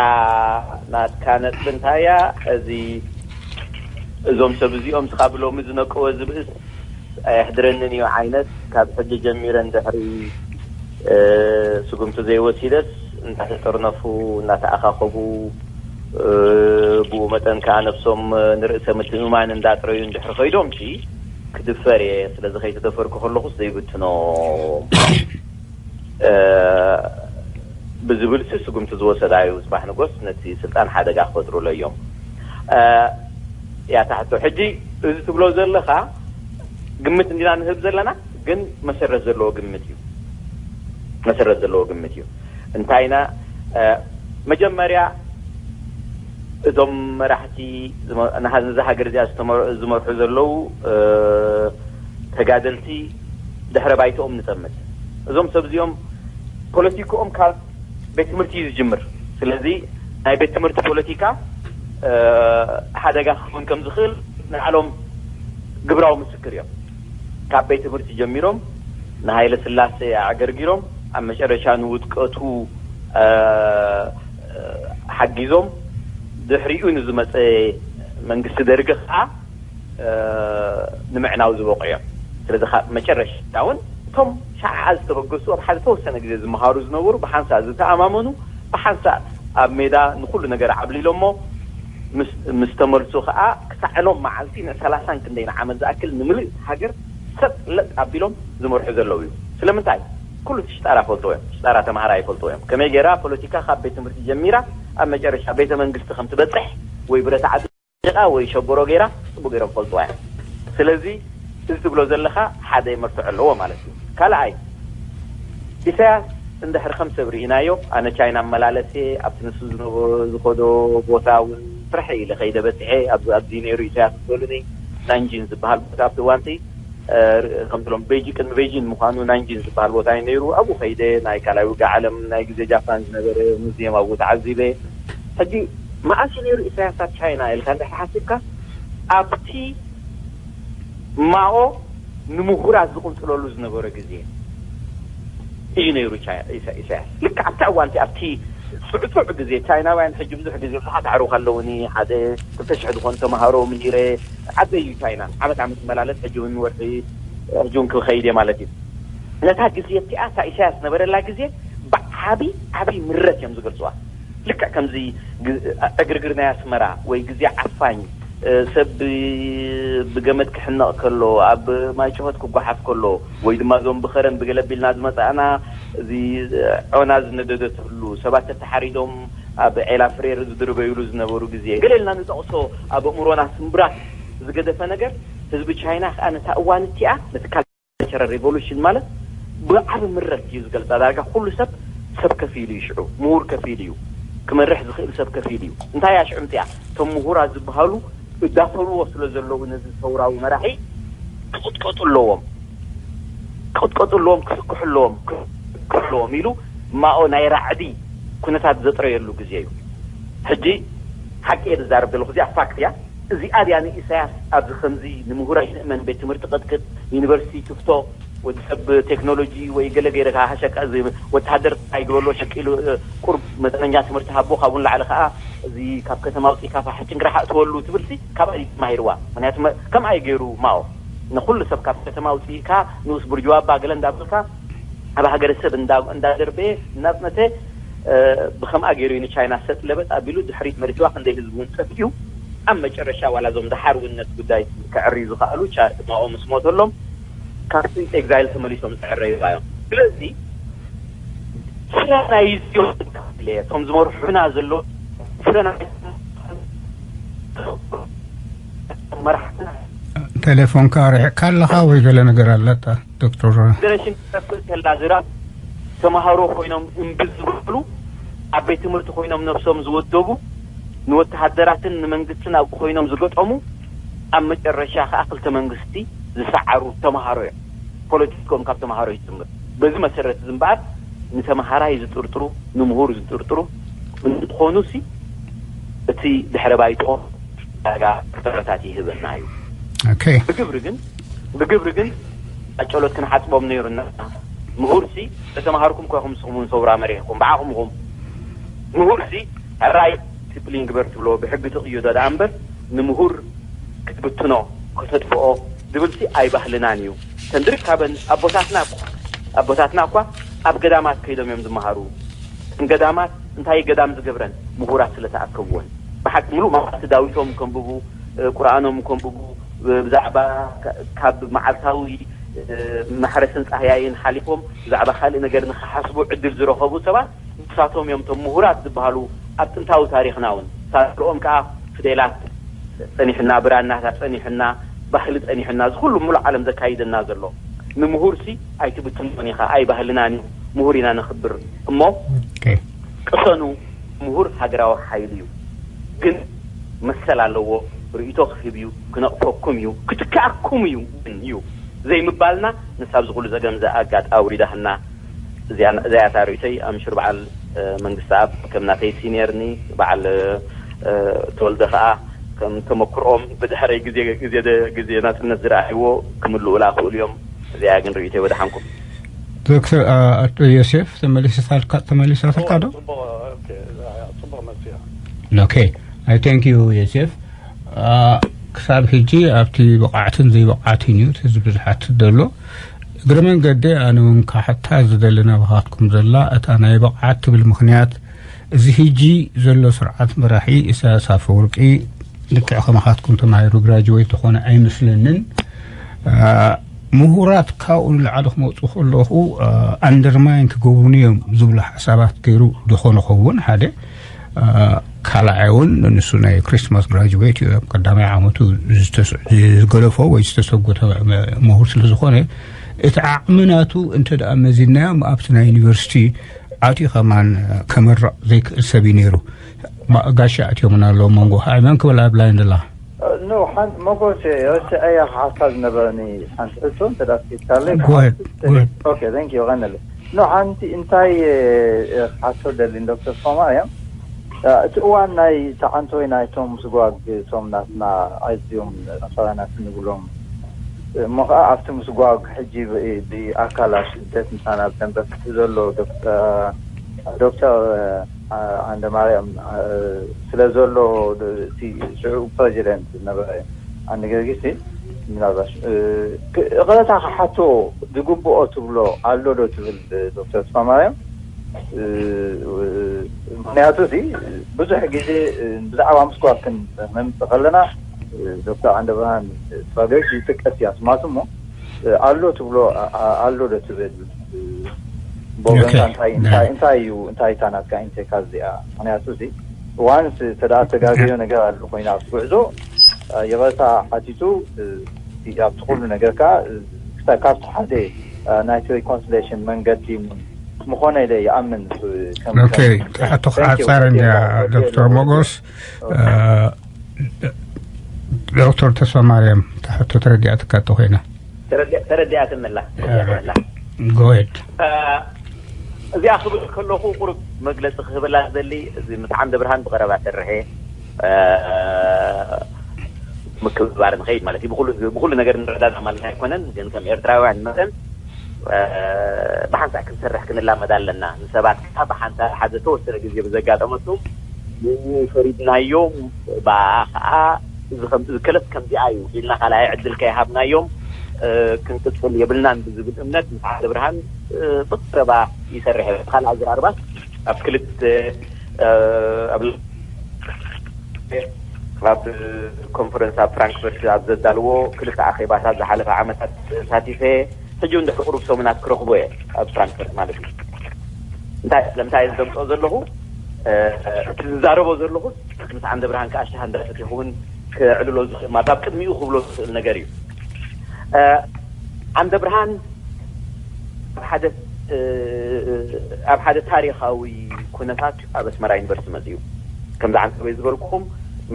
ናትካ ነጥቢ እንታይ እያ? እዚ፣ እዞም ሰብ እዚኦም ስኻ ብሎሚ ዝነቅወ ዝብእስ ኣየሕድረንን እዩ ዓይነት፣ ካብ ሕጂ ጀሚረ እንድሕሪ፣ እ፣ ስጉምቲ ዘይወሲደስ፣ እናተጠርነፉ፣ እናተኣኻኸቡ፣ እ፣ ብኡ መጠን ከኣ ነብሶም ንርእሰ ምትእምማን እንዳጥረዩ እንድሕሪ ኸይዶም፣ ሲ ክድፈር እየ፣ ስለዚ ከይተደፈርኩ ከለኹስ ዘይብትኖም፣ እ፣ ብዝብል ሲ ስጉምቲ ዝወሰዳ እዩ። ጽባሕ ንጎስ ነቲ ስልጣን ሓደጋ ክፈጥሩሎ እዮም። እ፣ እያ እታ ሕቶ። ሕጂ እዚ ትብሎ ዘለኻ ግምት እንዲና ንህብ ዘለና፣ ግን መሰረት ዘለዎ ግምት እዩ። መሰረት ዘለዎ ግምት እዩ። እንታይና፣ እ፣ መጀመርያ እቶም መራሕቲ ዝመ-፣ ንሃ-፣ ነዛ ሃገር እዚኣ ዝተመር-፣ ዝመርሑ ዘለዉ፣ እ፣ ተጋደልቲ ድሕረ ባይትኦም ንጠምት። እዞም ሰብ እዚኦም ፖለቲክኦም ካብ ቤት ትምህርቲ እዩ ዝጅምር። ስለዚ ናይ ቤት ትምህርቲ ፖለቲካ፣ እ፣ ሓደጋ ክኸውን ከም ዝኽእል ንባዕሎም ግብራዊ ምስክር እዮም። ካብ ቤት ትምህርቲ ጀሚሮም ንሃይለ ስላሴ ኣዕገርጊሮም፣ ኣብ መጨረሻ ንውድቀቱ፣ እ፣ ሓጊዞም፣ ድሕሪኡ ንዝመጸ መንግስቲ ደርጊ ከዓ፣ እ፣ ንምዕናው ዝበቑ እዮም። ስለዚ ካብ መጨረሻ እውን እቶም ሻዓ ዝተበገሱ ኣብ ሓደ ተወሰነ ግዜ ዝመሃሩ ዝነበሩ ብሓንሳእ ዝተኣማመኑ፣ ብሓንሳእ ኣብ ሜዳ ንኹሉ ነገር ዓብሊሎሞ ምስ፣ ምስ ተመልሱ ከዓ ክሳዕ ሎም መዓልቲ ንሰላሳን ክንደይን ዓመት ዝኣክል ንምልእቲ ሃገር ሰጥ ለጥ ኣቢሎም ዝመርሑ ዘለዉ እዩ። ስለምንታይ? ኩሉ እቲ ሽጣራ ፈልጥዎ እዮም። ሽጣራ ተምሃራይ ይፈልጥዎ እዮም። ከመይ ገይራ ፖለቲካ ካብ ቤት ትምህርቲ ጀሚራ ኣብ መጨረሻ ቤተ መንግስቲ ከም ትበጽሕ ወይ ብረታ ዓዲ ዲቓ ወይ ሸጎሮ ገይራ ጽቡቅ ገይሮም ፈልጥዋ እዮም። ስለዚ እዚ ትብሎ ዘለኻ ሓደ መርትዖ ኣለዎ ማለት እዩ። ካልኣይ፣ ኢሳያስ እንድሕር ከም ሰብ ርኢናዮ፣ ኣነ ቻይና ኣመላለስ እየ፣ ኣብቲ ንሱ ዝነበ-፣ ዝኸዶ ቦታ እውን ስርሐ ኢለ ከይደ በጺሐ፣ ኣብዚ፣ ኣብዚ ነይሩ ኢሳያስ ዝበሉኒ፣ ናንጂን ዝበሃል ቦታ ኣብቲ እዋንቲ፣ እ፣ ከምቲ ሎም ቤጂ-፣ ቅድሚ ቤጂን ምዃኑ ናንጂን ዝበሃል ቦታ እዩ ነይሩ። ኣብኡ ከይደ ናይ ካልኣይ ውግእ ዓለም ናይ ግዜ ጃፓን ዝነበረ ሙዚየም ኣብኡ ተዓዚበ። ሕጂ መኣስ እዩ ነይሩ ኢሳያስ ኣብ ቻይና ኢልካ እንድሕር ሓሲብካ፣ ኣብቲ ማኦ ንምሁራት ዝቕንጥለሉ ዝነበረ ግዜ እዩ ነይሩ ቻይ-፣ ኢሳ-፣ ኢሳያስ። ልክዕ ኣብቲ እዋንቲ ኣብቲ ጽዕጹዕ ግዜ ቻይናውያን ሕጂ ብዙሕ ግዜ ብዙሓት ኣዕሩኽ ኣለውኒ፣ ሓደ ክልተ ሽሕ ዝኾኑ ተምሃሮ ምሂረ ዓበዩ ቻይና ዓመት ዓመት መላለስ ሕጂ እውን ወርሒ ሕጂ እውን ክኸይድ እየ ማለት እዩ። ነታ ግዜ እቲኣ፣ እታ ኢሳያስ ነበረላ ግዜ፣ ብዓቢ ዓቢ ምረት እዮም ዝገልጽዋ። ልክዕ ከምዚ ግ- ዕግርግር ናይ ኣስመራ ወይ ግዜ ዓፋኝ፣ እ፣ ሰብ ብ- ብገመድ ክሕነቕ ከሎ፣ ኣብ ማይ ጭሆት ክጓሓፍ ከሎ፣ ወይ ድማ እዞም ብኸረን ብገለ ቢልና ዝመጻእና፣ እዚ፣ እ፣ ዖና ዝነደደትሉ፣ ሰባት ተተሓሪዶም ኣብ ዔላ ፍሬር ዝድርበዩሉ ዝነበሩ ግዜ፣ ገለ ኢልና ንጠቕሶ፣ ኣብ ኣእምሮና ስምብራት ዝገደፈ ነገር፣ ህዝቢ ቻይና ከኣ ነታ እዋን እቲኣ፣ ነቲ ካልቸራል ሬቮሉሽን ማለት ብዓቢ ምረት እዩ ዝገልጻ። ዳርጋ ኩሉ ሰብ፣ ሰብ ከፊሉ እዩ፣ ሽዑ ምሁር ከፊሉ እዩ፣ ክመርሕ ዝኽእል ሰብ ከፊሉ እዩ። እንታይ እያ ሽዑ ምጽኣ? እቶም ምሁራት ዝበሃሉ እዳፈርዎ ስለ ዘለዉ፣ ነዚ ሰውራዊ መራሒ ክቕጥቀጡ ኣለዎም፣ ክቕጥቀጡ ኣለዎም፣ ክስክሑ ኣለዎም፣ ክስክሑ ኣለዎም ኢሉ ማኦ ናይ ራዕዲ ኩነታት ዘጥረየሉ ግዜ እዩ። ሕጂ ሓቂ እየ ዝዛረብ ዘለኹ፣ እዚኣ ፋክት እያ። እዚኣ ድያ ንኢሳያስ ኣብዚ ከምዚ ንምሁር ኣይንእመን፣ ቤት ትምህርቲ ቅጥቅጥ፣ ዩኒቨርሲቲ ትፍቶ፣ ወዲ ሰብ ቴክኖሎጂ ወይ ገለ ገይረ ከዓ ሸቀ-፣ እዚ ወተሃደር ኣይግበሎ ሸቂሉ፣ እ፣ ቁርብ መጠነኛ ትምህርቲ ሃቦ፣ ካብኡ ንላዕሊ ከዓ እዚ ካብ ከተማ ኣውፂእካ ፋሕጭን ግራሓ እትወሉ ትብልሲ ካብኣ እዩ ተማሂርዋ። ምክንያቱ መ-፣ ከምኣ እዩ ገይሩ ማኦ። ንኩሉ ሰብ ካብ ከተማ ኣውፂእካ ንኡስ ቡርጅዋ ኣባ ገለ እንዳበልካ ኣብ ሃገረ ሰብ እንዳ-፣ እንዳደርበየ እናፅነተ፣ እ፣ ብከምኣ ገይሩ እዩ ንቻይና ሰጥ ለበጥ ኣቢሉ ድሕሪት መሪሕዋ ክንደይ ህዝቢ እውን ጠፊኡ። ኣብ መጨረሻ ዋላ እዞም ደሓር ውነት ጉዳይ ከዕርዩ ዝኸኣሉ ቻ-፣ ማኦ ምስ ሞተሎም ካብቲ ኤግዛይል ተመሊሶም ዝዕረዩ እዮም። ስለዚ ፍረ ናይ እዚኦም እቶም ዝመርሑና ዘለዉ ፍረ ናይ መራሕትና ቴሌፎንካ ርሒቕካ ኣለኻ ወይ ገለ ነገር ኣለካ ዶክተር? ጀነሬሽን ክትጠፍእ ከላ ዝራ ተምሃሮ ኮይኖም እምቢ ዝበሉ፣ ኣብ ቤት ትምህርቲ ኮይኖም ነብሶም ዝወደቡ፣ ንወተሃደራትን ንመንግስትን ኣብኡ ኮይኖም ዝገጠሙ፣ ኣብ መጨረሻ ከኣ ክልተ መንግስቲ ዝሰዓሩ ተምሃሮ እዮም። ፖለቲኮም ካብ ተምሃሮ ይጅምር። በዚ መሰረት እዚ እምበኣር ንተምሃራይ ዝጥርጥሩ፣ ንምሁር ዝጥርጥሩ እንትኾኑሲ እቲ ድሕረ ባይትኦም ዳርጋ ፍጥረታት ይህበና እዩ። ኦኬ። ብግብሪ ግን፣ ብግብሪ ግን ኣጨሎት ክንሓጽቦም ነይሩና። ምሁርሲ ዝተማሃርኩም ኮይኹም ንስኹም እውን ሰውራ መሪሕኩም ብዓኹም ኢኹም። ምሁርሲ ሕራይ ዲስፕሊን ግበር ትብሎ ብሕጊ ትቕይዶ ደኣ እምበር ንምሁር ክትብትኖ ከተጥፍኦ ዝብልሲ ኣይባህልናን እዩ። ተን ዝርከበን ኣቦታትና እኳ፣ ኣቦታትና እኳ ኣብ ገዳማት ከይዶም እዮም ዝመሃሩ። እተን ገዳማት እንታይ ገዳም ዝገብረን? ምሁራት ስለ ተኣከብወን። ብሓቂ ምሉእ መዓልቲ ዳዊቶም ከንብቡ፣ እ፣ ቁርኣኖም ከንብቡ፣ እ፣ ብዛዕባ ካ-፣ ካብ መዓልታዊ፣ እ፣ ማሕረስን ጻህያይን ሓሊፎም ብዛዕባ ካልእ ነገር ንኽሓስቡ ዕድል ዝረኸቡ ሰባት ንሳቶም እዮም እቶም ምሁራት ዝበሃሉ። ኣብ ጥንታዊ ታሪኽና እውን ሳድርኦም ከኣ ፊደላት ጸኒሑና፣ ብራናታት ጸኒሑና፣ ባህሊ ጸኒሑና፣ እዚ ኩሉ ምሉእ ዓለም ዘካይደና ዘሎ። ንምሁርሲ ኣይትብትኖን ኢኻ፣ ኣይባህልናን እዩ፣ ምሁር ኢና ነኽብር። እሞ ኦኬ። ቅሰኑ፣ ምሁር ሃገራዊ ሓይሊ እዩ። ግን መሰል ኣለዎ፣ ርእይቶ ክህብ እዩ፣ ክነቕፈኩም እዩ፣ ክትከኣኩም እዩ፣ ግን እዩ ዘይምባልና፣ ንሳ ኣብዚ ኩሉ ጸገም እዚ ኣጋጥ ኣውሪዳትና። እዚኣ፣ እዚኣ እታ ርእይቶይ። ኣምሽር በዓል፣ እ፣ መንግስተኣብ ከም ናተይ ሲኒየርኒ፣ በዓል፣ እ፣ ተወልደ ከኣ ከም ተመክሮኦም ብድሕረይ ግዜ፣ ግዜ ደ-፣ ግዜ ናጽነት ዝረኣይዎ ክምልኡላ ክእሉ እዮም። እዚኣ ግን ርእይቶይ። ወደሓንኩም። ዶክተር፣ አ፣ ኣቶ ዮሴፍ፣ ተመሊሳትካ፣ ተመሊሳትካ ዶ? ጽቡቕ፣ ኦኬ፣ ጽቡቕ መልሲ እያ። ኦኬ። I thank you፣ ዮሴፍ። አ፣ ክሳብ ሕጂ ኣብቲ ብቕዓትን ዘይብቕዓትን እዩ እቲ ህዝቢ ዝሓትት ዘሎ። እግረ መንገዲ ኣነ እውን ክሓታ ዝደሊ ናባኻትኩም ዘላ እታ ናይ ብቕዓት ትብል ምኽንያት፣ እዚ ሕጂ ዘሎ ስርዓት መራሒ ኢሳያስ ኣፈወርቂ ልክዕ ከማኻትኩም ተማሂሩ ግራጅዌት ዝኾነ ኣይመስለንን። አ፣ ምሁራት ካብኡ ንላዕሊ ክመፁ ከለኹ፣ አ፣ ኣንደርማይን ክገብሩኒ እዮም ዝብሉ ሓሳባት ገይሩ ዝኾነ ኸውን ሓደ። አ፣ ካልኣይ እውን ንሱ ናይ ክሪስማስ ግራጅዌት እዩ ኣብ ቀዳማይ ዓመቱ ዝተስ-፣ ዝገለፎ ወይ ዝተሰጎተ ምሁር ስለ ዝኾነ፣ እቲ ዓቕሚ ናቱ እንተ ደኣ መዚናዮም ኣብቲ ናይ ዩኒቨርሲቲ ኣትዩ ከማን ከመርቕ ዘይክእል ሰብ እዩ ነይሩ። ማ-፣ ጋሻ ኣትዮምና ኣለዉ መንጎ። ሃይ፣ መን ክብል ኣብ ላይን ደላ? ኖ፣ ሓንቲ መጎሴ፣ ረሲዐያ ሓሳብ ዝነበረኒ ሓንቲ ሕቶ እንተ ደኣ ኣስኪትካለይ። Go ahead, go ahead. ኦኬ፣ thank you፣ ቀነለይ። ኖ፣ ሓንቲ እንታይ፣ እ፣ ክሓቶ ደሊ ዶክተር ተስፋማርያም፣ እ፣ እቲ እዋን ናይ ተዓንቶ ወይ ናይቶም ምስጓግ፣ እቶም ናትና ኣዝዮም ኣኽራናት እንብሎም፣ እሞ ኸዓ ኣብቲ ምስጓግ ሕጂ ብ-፣ ብኣካል ኣብ ስደት ምሳና ኣብ ደንበ ፍትሒ ዘሎ ዶክ-፣ እ፣ ዶክተር፣ እ፣ ዓንደማርያም፣ እ፣ ስለ ዘሎ፣ ዶ-፣ እቲ ሽዑ ፕረዚደንት ዝነበረ ኣንደ ገርጊስቲ፣ ምናልባሽ እቐረታ ክሓቶ ዝግብኦ ትብሎ ኣሎ ዶ ትብል ዶክተር ተስፋማርያም? ምክንያቱ እዚ ብዙሕ ግዜ ብዛዕባ ምስኳር ክንመምፅ ከለና ዶክተር ዓንደብርሃን ስራቤት ይጥቀስ እያ ስማቱ እሞ ኣሎ ትብሎ ኣሎ ዶ ትብል? ብወገንካ እንታይ እንታይ እዩ እንታይ እታ ናትካ ኢንቴካ እዚኣ? ምክንያቱ እዚ ዋንስ ተዳ ተጋግዮ ነገር ኣሎ ኮይና ኣብቲ ጉዕዞ ይቕረታ ሓቲቱ ኣብቲ ኩሉ ነገር ከዓ ካብቲ ሓደ ናይቲ ሪኮንስሌሽን መንገዲ ምኾነ ኢለ ይኣምን። ሕቶ ክዓፃር እንዲያ ዶክተር ሞጎስ። ዶክተር ተስፋ ማርያም እታ ሕቶ ተረዲኣትካ እተኮይና ተረዲኣትንላ። ጎሄድ። እዚኣ ክብል ከለኹ ቁሩብ መግለፂ ክህበላ ዝደሊ እዚ ምስ ዓንደ ብርሃን ብቐረባ ሰርሐ ምክብባር ንኸይድ ማለት እዩ። ብኩሉ ነገር ንረዳዳ ማለት ኣይኮነን፣ ግን ከም ኤርትራውያን መጠን ብሓንሳእ ክንሰርሕ ክንላመድ ኣለና። ንሰባት ከዓ ብሓንሳእ ሓደ ተወሰነ ግዜ ብዘጋጠመቱ ፈሪድናዮም፣ ብኣ ከዓ እዚ ከለስ ከምዚኣ እዩ ኢልና ካልኣይ ዕድል ከይሃብናዮም ክንቅፅል የብልናን ብዝብል እምነት ምስ ዓንደ ብርሃን ብቀረባ ይሰርሕ። ካልእ ኣዘራርባስ ኣብ ክልተ ኣብ ኣብ ኮንፈረንስ ኣብ ፍራንክፈርት ኣብ ዘዳልዎ ክልተ ኣኼባታት ዝሓለፈ ዓመታት ተሳቲፈ ሕጂ እውን ድሕሪ ቁሩብ ሰሙናት ክረኽቦ እየ ኣብ ፍራንክፈርት ማለት እዩ። እንታይ ስለምንታይ እየ ዝደምፆ ዘለኹ እቲ ዝዛረቦ ዘለኹ ምስ ዓንደ ብርሃን ከዓ ሽሃ እንዳሰት ይኸውን ክዕልሎ ዝኽእል ማለት ኣብ ቅድሚኡ ክብሎ ዝኽእል ነገር እዩ። ዓንደ ብርሃን ኣብ ሓደ ኣብ ሓደ ታሪኻዊ ኩነታት ኣብ ኣስመራ ዩኒቨርሲቲ መፅኡ። ከምዚ ዓንተበይ ዝበልኩኹም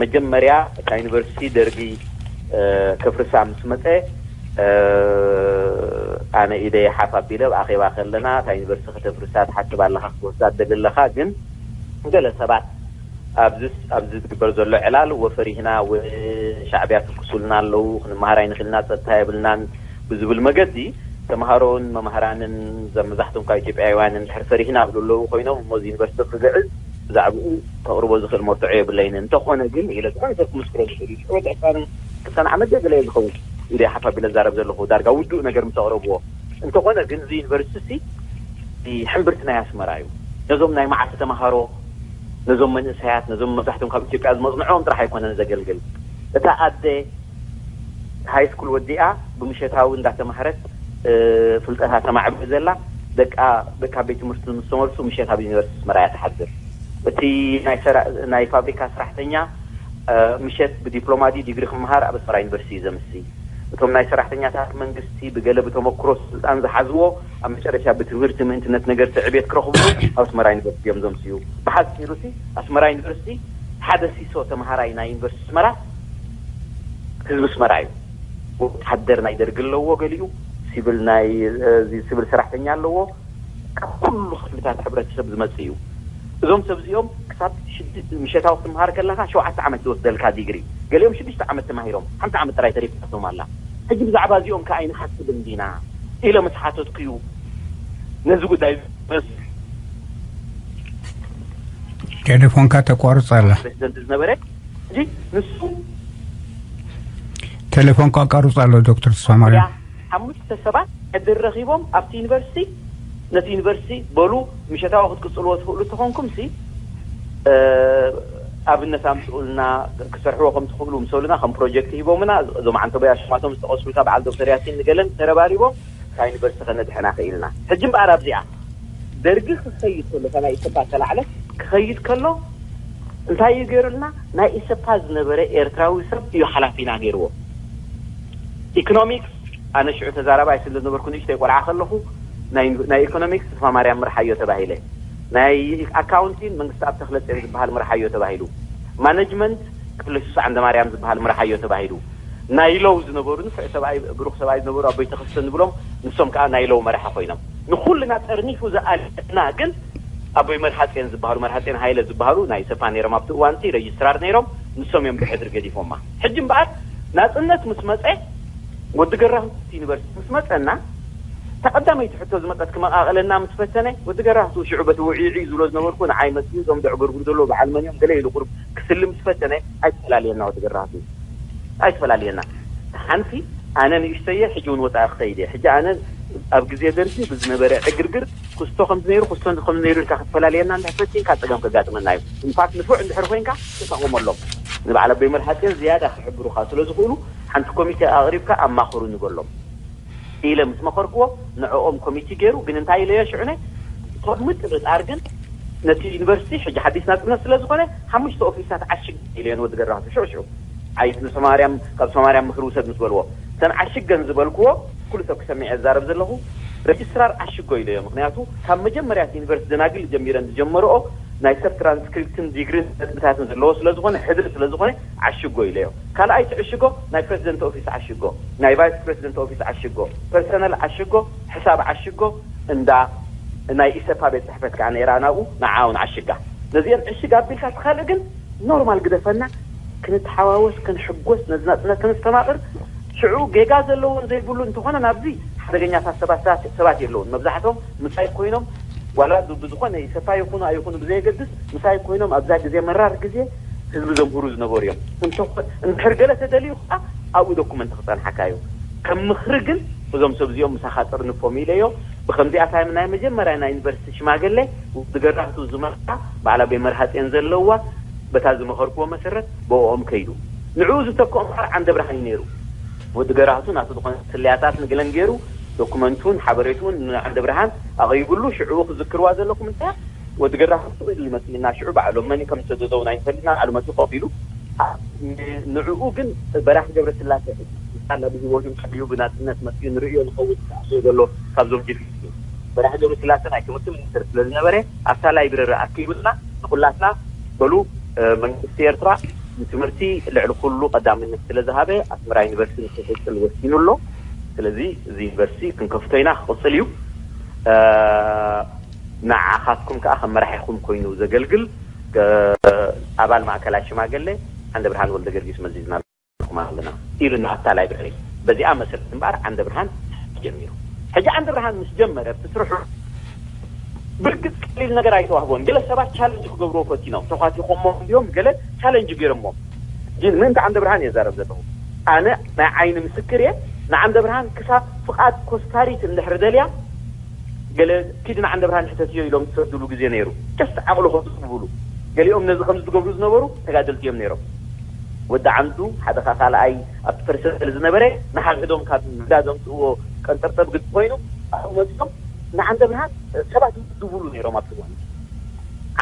መጀመርያ እታ ዩኒቨርሲቲ ደርጊ ከፍርሳ ምስ መፀ ኣነ ኢደይ ሓፍ ኣቢለ ኣብ ኣኼባ ከለና እታ ዩኒቨርሲቲ ከተፍርሳ ትሓስብ ኣለኻ ክትወስዳ ትደሊ ኣለኻ ግን ገለ ሰባት ኣብዚ ኣብዚ ዝግበር ዘሎ ዕላል ወፈሪህና ወሻዕብያ ትኩሱልና ኣለዉ ክንመሃር ኣይንኽልና ፀጥታ የብልናን ብዝብል መገዲ ተምሃሮን መምሃራንን መብዛሕቶም ካብ ኢትዮጵያውያን እንድሕር ፈሪህና ብሉ ኣለዉ ኮይኖም እሞ እዚ ዩኒቨርሲቲ ክግዕዝ ብዛዕባኡ ከቕርቦ ዝኽእል መርትዖ የብለይን እንተኾነ ግን ኢለ ዝኾነ ሰብ ክምስክሮ ዝኽእል እዩ ስዕበት ዕፋን ክልተን ዓመት ገለ ዝኸውን ኢለ ሓፋ ቢለ ዛረብ ዘለኹ ዳርጋ ውዱእ ነገር ምስ ኣቕረብዎ እንተኾነ ግን እዚ ዩኒቨርሲቲ ሕምብርቲ ናይ ኣስመራ እዩ ነዞም ናይ መዓልቲ ተምሃሮ ነዞም መንእሰያት ነዞም መብዛሕትኦም ካብ ኢትዮጵያ ዝመፅንዖም ጥራሕ ኣይኮነን ዘገልግል እታ ኣደ ሃይ ስኩል ወዲኣ ብምሸታዊ እንዳተማህረት ፍልጠታ ተማዕብል ዘላ ደቃ ደቃ ቤት ትምህርቲ ምስ ተመልሱ ምሸት ኣብ ዩኒቨርሲቲ ኣስመራ እያ ትሓድር እቲ ናይ ፋብሪካ ሰራሕተኛ ምሸት ብዲፕሎማ ድዩ ዲግሪ ክመሃር ኣብ ኣስመራ ዩኒቨርሲቲ እዩ ዘምሲ እቶም ናይ ሰራሕተኛታት መንግስቲ ብገለ ብተመክሮ ስልጣን ዝሓዝዎ ኣብ መጨረሻ ብትምህርቲ ምእንትነት ነገርሲ ዕቤት ክረኽቡ ኣብ ኣስመራ ዩኒቨርሲቲ እዮም ዘምስዩ ብሓፂሩ ሲ ኣስመራ ዩኒቨርሲቲ ሓደ ሲሶ ተምሃራይ ናይ ዩኒቨርሲቲ ኣስመራ ህዝቢ ኣስመራ እዩ ወታደር ናይ ደርጊ ኣለዎ ገሊኡ ሲቪል ናይ ሲቪል ሰራሕተኛ ኣለዎ ካብ ኩሉ ክፍልታት ሕብረተሰብ ዝመፅእ እዩ እዞም ሰብ እዚኦም ክሳብ ምሸታዊ ክትምሃር ከለካ ሸውዓተ ዓመት ዝወስደልካ ዲግሪ ገሊኦም ሽዱሽተ ዓመት ተማሂሮም ሓንቲ ዓመት ጥራይ ተሪፋቶም ኣላ ሕጂ ብዛዕባ እዚኦም ከ ኣይንሓስብን ዲና ኢለ ምስ ሓተትኩ እዩ ነዚ ጉዳይ ቴሌፎንካ ተቋርፅ ኣላ ፕሬዚደንት ዝነበረ ሕጂ ንሱ ቴሌፎንካ ኣቋርፅ ኣሎ ዶክተር ተስፋማርያም ሓሙሽተ ሰባት ዕድል ረኺቦም ኣብቲ ዩኒቨርሲቲ ነቲ ዩኒቨርሲቲ በሉ ምሸታዊ ክትቅፅልዎ ትኽእሉ እንተኾንኩም ሲ ኣብነት ኣምፅኡልና ክሰርሕዎ ከም ትኽእሉ ምሰሉና ከም ፕሮጀክት ሂቦምና እዞም ዓንተቦይ ኣሽማቶም ዝጠቐስሉካ በዓል ዶክተር ያሲን ንገለን ተረባሪቦም ካብ ዩኒቨርሲቲ ከነድሕና ክኢልና ሕጂ እምበኣር ኣብዚኣ ደርጊ ክኸይድ ከሎ እታ ናይ ኢሰፓ ተላዕለ ክኸይድ ከሎ እንታይ እዩ ገይሩልና ናይ ኢሰፓ ዝነበረ ኤርትራዊ ሰብ እዩ ሓላፊና ገይርዎ ኢኮኖሚክስ ኣነ ሽዑ ተዛራባይ ስለ ዝነበርኩ ንእሽተይ ቆልዓ ከለኹ ናይ ኢኮኖሚክስ ተስፋ ማርያም ምርሓዮ ተባሂለ ናይ ኣካውንቲን መንግስቲ ኣብ ተክለፅዮን ዝበሃል ምርሓዮ ተባሂሉ ማነጅመንት ክፍለ ሱስ ዓንደ ማርያም ዝበሃል ምርሓዮ ተባሂሉ ናይ ሎው ዝነበሩ ንፉዕ ሰብኣይ ብሩክ ሰብኣይ ዝነበሩ ኣቦይ ተኸስተ ንብሎም ንሶም ከዓ ናይ ሎው መራሒ ኮይኖም ንኩልና ጠርኒፉ ዝኣለና ግን ኣቦይ መርሃፅዮን ዝበሃሉ መርሃፅዮን ሃይለ ዝበሃሉ ናይ ሰፓ ነይሮም ኣብቲ እዋንቲ ረጅስትራር ነይሮም ንሶም እዮም ብሕድሪ ገዲፎማ ሕጂ እምበኣር ናፅነት ምስ መፀ ወዲ ገራህቱ ዩኒቨርሲቲ ምስ መፀና ተቐዳመይቲ ሕቶ ዝመፀት ክመቓቐለና ምስ ፈተነ ወዲ ገራህቱ ሽዑ በቲ ውዒዒ ዝብሎ ዝነበርኩ ንዓይ መፅኡ እዞም ዘዕገርግሩ ዘለዉ በዓል መን እዮም ገለ ኢሉ ቁሩብ ክስልም ምስ ፈተነ ኣይተፈላለየና ወዲ ገራህቱ ኣይተፈላለየና ሓንቲ ኣነ ንእሽተየ፣ ሕጂ እውን ወፃኢ ክኸይድ እየ። ሕጂ ኣነ ኣብ ግዜ ደርጊ ብዝነበረ ዕግርግር ክስቶ ከምዚ ነይሩ፣ ክስቶ ከምዚ ነይሩ ኢልካ ክትፈላልየና እንድሕር ፈቲንካ ፀገም ከጋጥመና እዩ። ኢንፋክት ንፉዕ እንድሕር ኮይንካ ተሳቆመሎም። ንበዓል ኣቦይ መርሃፅዮን ዝያዳ ክሕብሩካ ስለ ዝኽእሉ ሓንቲ ኮሚቴ ኣቕሪብካ ኣማኽሩ ንበሎም ኢለ ምስ መኸርክዎ ንዕኦም ኮሚቴ ገይሩ። ግን እንታይ ኢለዮ ሽዑ ነ ቅድሚ ጥርጣር ግን ነቲ ዩኒቨርሲቲ ሕጂ ሓዲስ ናፅነት ስለ ዝኾነ ሓሙሽተ ኦፊሳት ዓሽግ ኢለዮ ንወዲ ገራህቱ ሽዑ ሽዑ። ኣይት ንሶማርያም ካብ ሶማርያም ምኽሪ ውሰድ ምስ በልዎ እተን ዓሽገን ዝበልክዎ ኩሉ ሰብ ክሰሚዐ ዝዛረብ ዘለኹ ረጅስትራር ዓሽጎ ኢለዮ። ምክንያቱ ካብ መጀመርያ እቲ ዩኒቨርሲቲ ደናግል ጀሚረን ዝጀመርኦ ናይ ሰብ ትራንስክሪፕትን ዲግሪን ነጥብታትን ዘለዎ ስለ ዝኾነ ሕድሪ ስለ ዝኾነ ዓሽጎ ኢለዮ። ካልኣይ ትዕሽጎ ናይ ፕሬዚደንት ኦፊስ ዓሽጎ፣ ናይ ቫይስ ፕሬዚደንት ኦፊስ ዓሽጎ፣ ፐርሰናል ዓሽጎ፣ ሕሳብ ዓሽጎ፣ እንዳ ናይ ኢሰፓ ቤት ፅሕፈት ከዓ ነይራ ናብኡ ንዓውን ዓሽጋ። ነዚአን ዕሽግ ኣቢልካ እቲ ካልእ ግን ኖርማል ግደፈና፣ ክንተሓዋወስ ክንሕጎስ ነዚ ናፅነት ከነስተማቕር። ሽዑ ጌጋ ዘለዎን ዘይብሉ እንተኾነ ናብዚ ሓደገኛታት ሰባት ሰባት የለውን። መብዛሕቶም ምሳይ ኮይኖም ዋላ ብ- ብዝኾነ ኢሰፓ ይኹኑ ኣይኹኑ ብዘየገድስ ምሳይ ኮይኖም ኣብዛ ግዜ መራር ግዜ ህዝቢ ዘምህሩ ዝነበሩ እዮም። እንተኾ- እንድሕር ገለ ተደልዩ ከዓ ኣብኡ ዶኩመንት ክፀንሓካ እዩ። ከም ምኽሪ ግን እዞም ሰብ እዚኦም ምሳኻ ጥርንፎም ኢለዮ። ብከምዚኣ ታይም ናይ መጀመርያ ናይ ዩኒቨርሲቲ ሽማግሌ ዝገራህቱ ዝመርሓ በዓል ኣቦይ መርሃፅዮን ዘለዋ በታ ዝመኸርክዎ መሰረት ብኦም ከይዱ። ንዕኡ ዝተክኦም ዓንደ ብርሃን እዩ ነይሩ። ወዲ ገራህቱ ናቱ ዝኾነ ስለያታት ንግለን ገይሩ ዶኩመንቱን ሓበሬቱን ንዓንደ ብርሃን ኣቕሪብሉ። ሽዑ ክዝክርዋ ዘለኩም እንታይ ወዲ ገራህቱ ኢሉ ይመፅእና ሽዑ ባዕሎም መን ከም ዝተዘዘውን ኣይንፈልጥና። ባዕሉ መፅኡ ኮፍ ኢሉ ንዕኡ ግን በራሕ ገብረስላሴ ሳላ ብዝቦቱ ቀዲኡ ብናፅነት መፅኡ ንርእዮ ንኸውን ተኣስዮ ዘሎ ካብዞም ጅግና እዩ። በራሕ ገብረስላሴ ናይ ትምህርቲ ሚኒስትር ስለ ዝነበረ ኣብታ ላይብረሪ ኣኪቡና ንኩላትና በሉ መንግስቲ ኤርትራ ንትምህርቲ ልዕሊ ኩሉ ቀዳምነት ስለ ዝሃበ ኣስመራ ዩኒቨርሲቲ ንክቕፅል ወሲኑ ኣሎ። ስለዚ እዚ ዩኒቨርሲቲ ክንከፍቶ ኢና፣ ክቕፅል እዩ። ንዓኻትኩም ከዓ ከም መራሒኹም ኮይኑ ዘገልግል ኣባል ማእከላይ ሽማግሌ ዓንደ ብርሃን ወልደ ጊዮርጊስ መዚዝና ኣለና ኢሉ ናብታ ላይብረሪ። በዚኣ መሰረት እምበኣር ዓንደ ብርሃን ጀሚሩ። ሕጂ ዓንደ ብርሃን ምስ ጀመረ እቲ ስርሑ ብርግፅ ቀሊል ነገር ኣይተዋህቦን። ገለ ሰባት ቻለንጅ ክገብርዎ ፈቲኖም ተኳቲኾሞ እንዲዮም፣ ገለ ቻለንጅ ገይሮሞ። ግን ምእንቲ ዓንደ ብርሃን እየ ዛረብ ዘለኹ። ኣነ ናይ ዓይኒ ምስክር እየ። ንዓንደ ብርሃን ክሳብ ፍቓድ ኮስታሪት እንድሕር ደልያ ገለ ኪድ ንዓንደ ብርሃን ሕተትዮ ኢሎም ዝሰዱሉ ግዜ ነይሩ። ጀስት ዓቕሉ ከጥብብሉ ገሊኦም ነዚ ከምዚ ዝገብሩ ዝነበሩ ተጋደልቲ እዮም ነይሮም። ወዲ ዓንዱ ሓደ ካ ካልኣይ ኣብቲ ፐርሰንተል ዝነበረ ንሓድሕዶም ካብ ምዳ ዘምፅእዎ ቀንጠርጠብ ግዲ ኮይኑ ኣብኡ መፂኦም ንዓንደ ብርሃን ሰባት ዝብሉ ነይሮም ኣብቲ እዋን።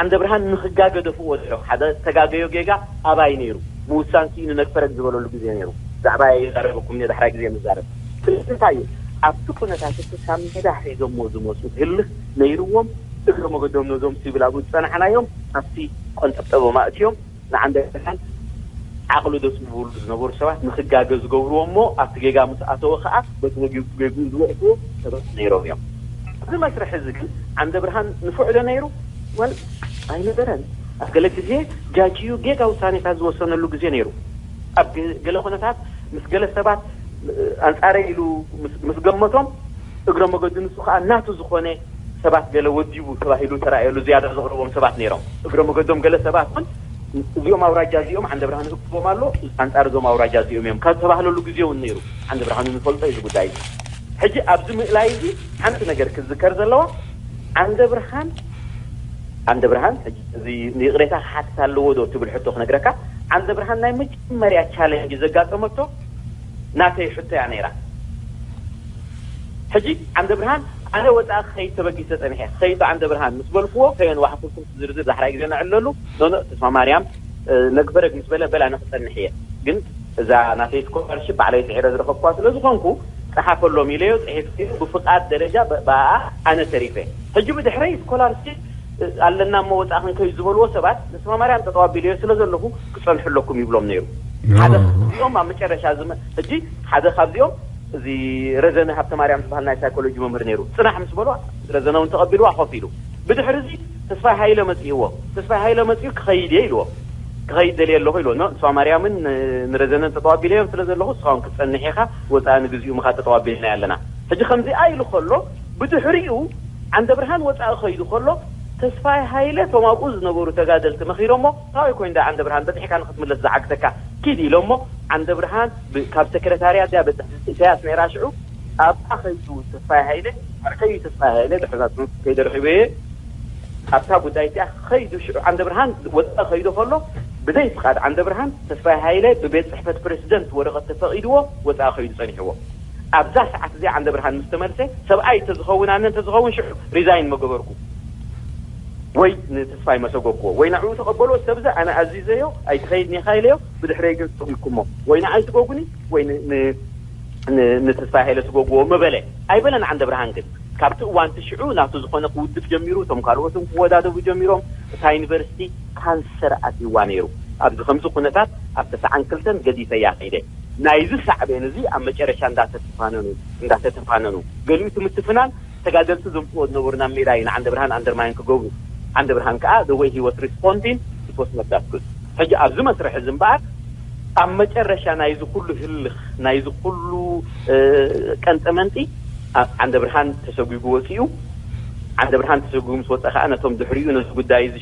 ዓንደ ብርሃን ንኽጋገ ደፍዎ ነይሮም። ሓደ ተጋገዮ ጌጋ ኣባይ ነይሩ። ምውሳን ስኢኑ ነግፈረግ ዝበለሉ ግዜ ነይሩ። ብዛዕባ የዛረበኩም እየ ዳሕራይ ግዜ ንዛረብ። ስለዚ እንታይ እዩ ኣብቲ ኩነታት እቲ ካብ ሜዳ ሒዞሞ ዝመፁ ህልኽ ነይርዎም እግረ መገዶም ነዞም ሲቪል ኣብኡ ዝፀናሕናዮም ኣብቲ ቆንጠብጠቦም ኣእትዮም ንዓንደ ብርሃን ዓቕሉ ደስ ዝብሉ ዝነበሩ ሰባት ንኽጋገ ዝገብርዎ እሞ ኣብቲ ጌጋ ምስ ኣተወ ከዓ በቲ ወጊ- ገግኡ ዝወቕስዎ ሰባት ነይሮም እዮም። ኣብዚ መስርሕ እዚ ግን ዓንደ ብርሃን ንፉዕ ዶ ነይሩ? ወል ኣይነበረን። ኣብ ገለ ግዜ ጃጅ እዩ ጌጋ ውሳኔታት ዝወሰነሉ ግዜ ነይሩ። ኣብ ገ- ገለ ኩነታት ምስ ገለ ሰባት ኣንጻረ ኢሉ ምስ- ምስ ገመቶም እግረ መገዱ ንሱ ከዓ ናቱ ዝኾነ ሰባት ገለ ወዲቡ ተባሂሉ ተራእየሉ ዝያዳ ዘቕርቦም ሰባት ነይሮም። እግረ መገዶም ገለ ሰባት እውን እዚኦም ኣውራጃ እዚኦም ዓንደ ብርሃን ህግቦም ኣሎ ኣንጻር እዞም ኣውራጃ እዚኦም እዮም ካብ ተባህለሉ ግዜ እውን ነይሩ። ዓንደ ብርሃኑ ንፈልጦ እዩ ጉዳይ እዚ። ሕጂ ኣብዚ ምእላይ እዚ ሓንቲ ነገር ክዝከር ዘለዋ ዓንደ ብርሃን ዓንደ ብርሃን ሕጂ እዚ ንይቕሬታ ክሓትት ኣለዎ ዶ ትብል ሕቶ ክነግረካ። ዓንደ ብርሃን ናይ መጀመርያ ቻለንጅ ዘጋጠመቶ ናተይ ሕቶ እያ ነይራ። ሕጂ ዓንደ ብርሃን ኣነ ወፃኢ ክኸይድ ተበጊሰ ፀኒሐ ክኸይድ ዓንደ ብርሃን ምስ በልክዎ ከየን ዋሕኩልኩም ዝርዝር ዳሕራይ ግዜ ነዕለሉ ኖኖ ተስፋ ማርያም ነግበረግ ምስ በለ በላ ንክፀንሕ እየ ግን እዛ ናተይ ስኮላርሽፕ ባዕለይ ፅዒረ ዝረኸብኳ ስለ ዝኾንኩ ፀሓፈሎም ኢለዮ ፅሒፍ ብፍቃድ ደረጃ ብኣ ኣነ ተሪፈ። ሕጂ ብድሕረይ ስኮላርሽፕ ኣለና እሞ ወፃእ ክንከዩ ዝበልዎ ሰባት ንስማ ማርያም ጠጠው ኣቢለዮ ስለ ዘለኹ ክፀንሑ ኣለኩም ይብሎም ነይሩ። ሓደ ካብዚኦም ኣብ መጨረሻ ዝመ- ሕጂ ሓደ ካብዚኦም እዚ ረዘነ ሃብተ ማርያም ዝበሃል ናይ ሳይኮሎጂ መምህር ነይሩ። ፅናሕ ምስ በሎ ረዘነ እውን ተቐቢልዋ ኮፍ ኢሉ። ብድሕሪ እዚ ተስፋይ ሃይለ መፅእዎ። ተስፋይ ሃይለ መፅኡ ክኸይድ እየ ኢልዎ። ክኸይድ ደልየ ኣለኹ ኢልዎ። ኖ ንስዋ ማርያምን ንረዘነን ተጠዋቢለዮም ስለ ዘለኹ ንስኻ እውን ክትፀንሕ ኢኻ። ወፃኢ ንግዚኡ ምኻ ተጠዋቢልና ኣለና። ሕጂ ከምዚኣ ኢሉ ከሎ ብድሕሪኡ ዓንደ ብርሃን ወፃኢ ኸይዱ ከሎ ተስፋይ ሃይለ እቶም ኣብኡ ዝነበሩ ተጋደልቲ መኺሮሞ ካበይ ኮይንዳ ዓንደ ብርሃን በፂሕካ ንክትምለስ ዝዓግተካ ኪድ ኢሎሞ ዓንደ ብርሃን ብ- ካብ ሰክረታርያት እያ በፅሕቲ ኢሳያስ ነይራ። ሽዑ ኣብታ ከይዱ ተስፋይ ሃይለ ኣርከዩ ተስፋይ ሃይለ ድሕርታት ከይደርሒበየ ኣብታ ጉዳይ እቲኣ ከይዱ ሽዑ ዓንደ ብርሃን ወፃኢ ከይዱ ከሎ ብዘይ ፍቓድ ዓንደ ብርሃን ተስፋይ ሃይለ ብቤት ፅሕፈት ፕሬዚደንት ወረቐት ተፈቒድዎ ወፃኢ ከይዱ ፀኒሕዎ። ኣብዛ ሰዓት እዚኣ ዓንደ ብርሃን ምስ ተመልሰ ሰብኣይ እንተዝኸውን ኣነ እንተዝኸውን ሽዑ ሪዛይን መገበርኩ ወይ ንተስፋይ መሰጎግዎ ወይ ንዕኡ ተቐበልዎ። ሰብዚ ኣነ ኣዚዘዮ ኣይትኸይድ ኒኻ ኢለዮ። ብድሕረይ ግን ስጉምኩሞ ወይ ንዓይ ስጎጉኒ ወይ ን- ን- ን- ንተስፋይ ሃይለ ስጎግዎ ምበለ ኣይበለን። ዓንደ ብርሃን ግን ካብቲ እዋንቲ ሽዑ ናቱ ዝኾነ ክውድብ ጀሚሩ፣ እቶም ካልኦትን ክወዳደቡ ጀሚሮም። እታ ዩኒቨርሲቲ ካንሰር ኣትይዋ ነይሩ። ኣብዚ ከምዚ ኩነታት ኣብ ተስዓን ክልተን ገዲፈያ ከይደ። ናይዚ ሳዕቤን እዚ ኣብ መጨረሻ እንዳተተፋነኑ እንዳተተፋነኑ ገሊኡ እቲ ምትፍናን ተጋደልቲ ዘምፅዎ ዝነበሩ ናብ ሜዳ እዩ ንዓንደ ብርሃን ኣንደርማይን ክገብሩ። ዓንደ ብርሃን ከዓ the way he was responding it was not that good። ሕጂ ኣብዚ መስርሕ እዚ እምበኣር ኣብ መጨረሻ ናይዚ ኩሉ ህልኽ ናይዚ ኩሉ ቀንጠመንጢ ዓንደ ብርሃን ተሰጒጉ ወፂኡ። ዓንደ ብርሃን ተሰጒጉ ምስ ወፀ ከዓ ነቶም ድሕሪኡ ነዚ ጉዳይ እዚ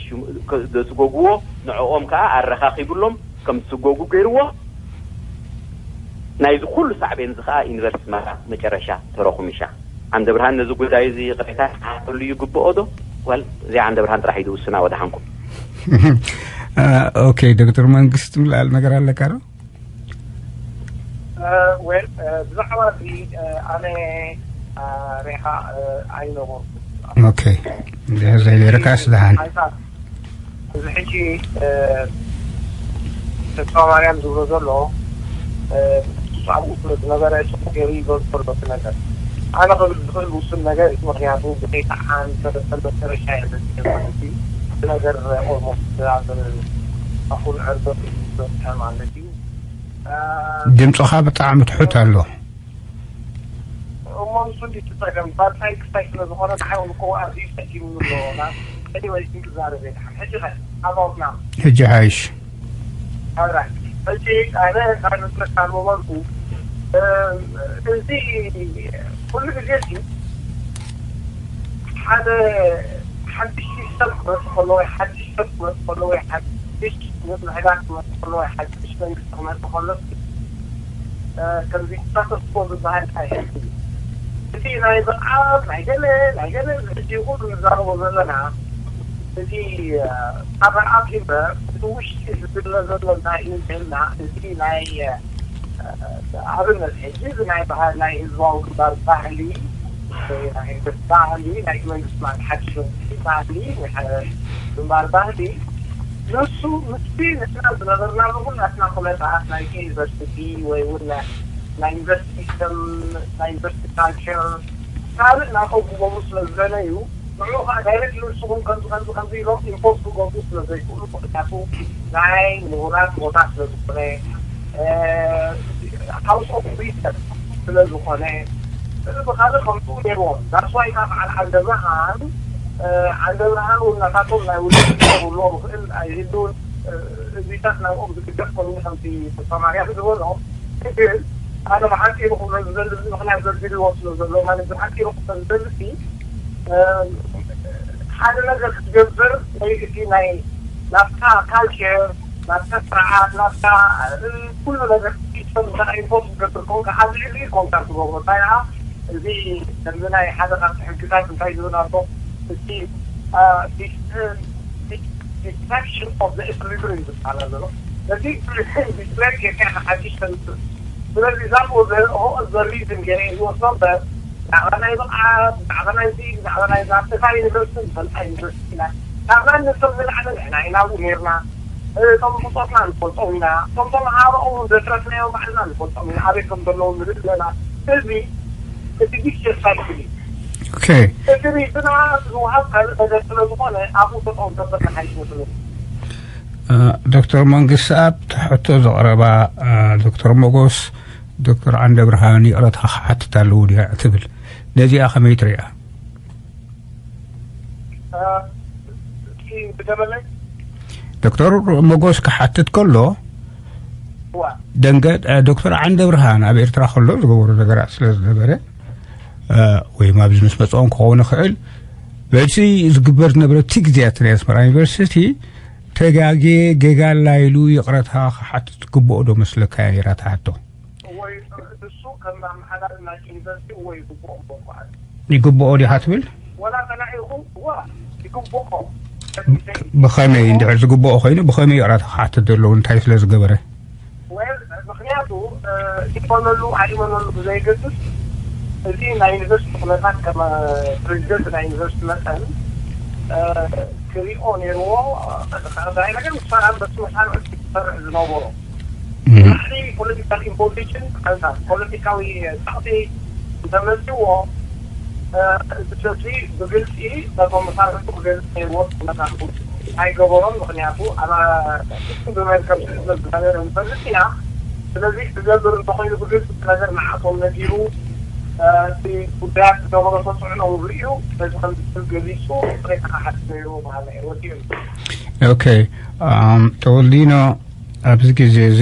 ዘስጎግዎ ንዕኦም ከዓ ኣረኻኺብሎም ከም ዝስጎጉ ገይርዎ። ናይዚ ኩሉ ሳዕቤን እዚ ከዓ ዩኒቨርሲቲ መራ መጨረሻ ተረኹሚሻ። ዓንደ ብርሃን ነዚ ጉዳይ እዚ ቅሬታ ክሓተሉ ይግብኦ ዶ? ዋል እዚኣ ዓንደ ብርሃን ጥራሕ እዩ ዝውስና። ወደ ሓንኩም ኦኬ ዶክተር መንግስት ምላል ነገር ኣለካ ዶ? ወል ብዛዕባ እዚ ኣነ ሬኻ ኣይነበርኩ። ኦኬ ዘይረካስ ደሓን እዚ ሕጂ ተስፋ ማርያም ዝብሎ ዘሎ ኣብኡ ስለ ዝነበረ ጽቡቅ ገይሩ ይገልጾ ኣሎ እቲ ነገር። ኣነ ክብል ዝኽእል ውሱን ነገር እዩ። ምክንያቱ ብዘይጠዓም ሰለስተ መጨረሻ እየ ዘስገ ማለት እዩ። እቲ ነገር ኦልሞስት ኣብ ኣኹል ዕርበት እዩ ዝበፅሐ ማለት እዩ። ድምፅኻ ብጣዕሚ ትሑት ኣሎ። እሞ ንሱ እንዲ ትፀገም ባልታይ ክስታይ ስለ ዝኾነ ንዓይ እውን እኮ ኣዝዩ ፀጊሙ ኣሎ። ና ኤኒወይስ ክንዛረብ የድሓን ሕጂ ኸ ኣባውትና ሕጂ ሓይሽ ኣራይ ሕጂ ኣነ ካብ ንስለካ ዝበልኩ እዚ ኩሉ ግዜ ሲ ሓደ ሓድሽ ሲስተም ክመፅእ ከሎ ወይ ሓድሽ ሰብ ክመፅእ ከሎ ወይ ሓድሽ ምምሕዳር ክመፅእ ከሎ ወይ ሓድሽ መንግስቲ ክመፅእ ከሎ ከምዚ ስታተስኮ ዝበሃል ኣይሕልፍን እዩ። እቲ ናይ ብቕዓት ናይ ገለ ናይ ገለ እዚ ሕጂ ኩሉ ንዛረቦ ዘለና እቲ ኣብ ኣኪበ እቲ ውሽጢ ዝድለ ዘሎ እንታይ እዩ ኢልና እቲ ናይ ኣብነት ሕጂ እዚ ናይ ባህል ናይ ህዝባዊ ግንባር ባህሊ ወይ ናይ ህዝቢ ባህሊ ናይ መንግስቲ ማለት ሓድሽ መንግስቲ ባህሊ ወይ ግንባር ባህሊ ንሱ ምስቲ ንሕና ዝነበርናሉ ኩላትና ኩነታት ናይቲ ዩኒቨርሲቲ ወይ እውን ናይ ዩኒቨርሲቲ ሲስተም ናይ ዩኒቨርሲቲ ካልቸር ካልእ ናቶም ክገብሩ ስለ ዝደለዩ ንዑ ከዓ ዳይሬክት ንስኹም ከምዚ ከምዚ ከምዚ ኢሎም ኢምፖርት ክገብሩ ስለ ዘይክእሉ ምክንያቱ ናይ ምሁራት ቦታ ስለ ዝኾነ ሃውስ ኦፍ ሪሰርች ስለ ዝኾነ እዚ ብካልእ ከምፅኡ ነይርዎም ዳስዋይ ከዓ በዓል ዓንደ ብርሃን ዓንደ ብርሃን እውን ናታቶም ናይ ውልቂ ክገብርዎ ምኽእል ኣይህልውን እዚታት ናብኦም ዝግደፍ ኮይኑ ከምቲ ተማርያ ዝበሎ ግን ኣነ ብሓፂሩ ክብሎ ዝደሊ ምክንያት ዘድልዎ ስለ ዘሎ ማለት ብሓፂሩ ክብሎ ዝደሊ ሓደ ነገር ክትገብር ወይ እቲ ናይ ናብታ ካልቸር ናብታ ስርዓት ናብታ ኩሉ ነገር ሲስተም እንታይ ኢንፎርስ ዝገብር ከውን ካብ ልዕሊ ኮንታክት ትገብሮ እንታይ ደኣ እዚ ከምዚ ናይ ሓደ ካብቲ ሕግታት እንታይ ዝብል ኣሎ እቲ destruction of the equilibrium ዝበሃል ኣሎ ነዚ ዲስትራክት ጌርካ ኢኻ ሓድሽ ተምፅእ ስለዚ እዛ ሪዝን ገይረ ይወስዶ እምበር ብዛዕባ ናይ ብቕዓት ብዛዕባ ናይዚ ብዛዕባ ናይዛ እታ ዩኒቨርሲቲ ንፈልጣ ዩኒቨርሲቲ ኢና ካብ ማንም ሰብ ንላዕሊ ንሕና ኢና ኣብኡ ነይርና እቶም ብፆትና ንፈልጦም ኢና እቶም ተምሃሮ እውን ዘትረፍናዮም ባዕልና ንፈልጦም ኢና ኣበይ ከም ዘለዉ ንርኢ ኣለና እዚ እቲ ጊፍት ሳይክል እዩ ኦኬ እቲ ሪዝና ዝወሃብ ካልእ ነገር ስለ ዝኾነ ኣብኡ ተጠው ዘበልና ሓይሽ መስሉ ዶክተር መንግስት ኣብ ሕቶ ዘቕረባ ዶክተር ሞጎስ ዶክተር ዓንደ ብርሃን ይቕረታ ክሓትት ኣለዉ ድያ ትብል ነዚኣ ከመይ ትሪኣ ብገመለይ ዶክተር ሞጎስ ክሓትት ከሎ ደንገ ዶክተር ዓንደ ብርሃን ኣብ ኤርትራ ከሎ ዝገበሩ ነገራት ስለ ዝነበረ ወይ ኣብዚ ምስ መፅኦም ክኸውን ይኽእል በቲ ዝግበር ዝነበረ እቲ ግዜያት ናይ ኣስመራ ዩኒቨርሲቲ ተጋጌ፣ ጌጋ ኣላ ኢሉ ይቕረታ ክሓትት ክግብኦ ዶ መስለካ እያ ነይራ እታ ሕቶ? እወ፣ ይቕርታ፣ ንሱ ከም ኣመሓዳሪ ናይ ዩኒቨርሲቲ እወ ይግብኦ እሞ በዓል። ይግብኦ ዲኻ ትብል? ወላ ጸላኢ ይኹን፣ እወ፣ ይግብኦ። ብኸመይ እንድሕር ዝግብኦ ኮይኑ፣ ብኸመይ ይቕረታ ክሓትት ዘለዎ፣ እንታይ ስለ ዝገበረ? ወይም ምኽንያቱ፣ እ፣ ይኾነሉ ኣይኾነሉ ብዘይገድስ፣ እዚ ናይ ዩኒቨርሲቲ ኩነታት ከም ፕሬዚደንት ናይ ዩኒቨርሲቲ መጠን፣ እ፣ ክሪኦ ነይርዎ። እ፣ ካልኣይ ነገር ምስ ሰራን በቲ መሳርዕ ዝሰርሕ ዝነበሮ። እም። ድሕሪ ፖለቲካል ኢምፖዚሽን፣ ኣንታ ፖለቲካዊ ጸቕጢ እንተመጺዎ፣ እ፣ እቲ ሰልፊ ብግልጺ ነቶም መሳርሕቱ ክገልጽ ነይርዎ። ኩነታቱ ኣይገበሮን። ምኽንያቱ ኣብ ብመርከብ ዝዝመር ዝነበረ ንፈልጥ ኢና። ስለዚ ክገብር እንተኾይኑ ብግልጺ ነገር ንዓቶም ነጊሩ፣ እ፣ እቲ ጉዳያት ዝገበሮ ተጽዕኖ እውን ርእዩ፣ በዚ ከም ዝብል ገሊጹ፣ ጥሬታ ክሓትት ነይሩ በሃላይ ወዲኡ። ኦኬ፣ ኣም፣ ተወልዲኖ፣ ኣብዚ ግዜ እዚ፣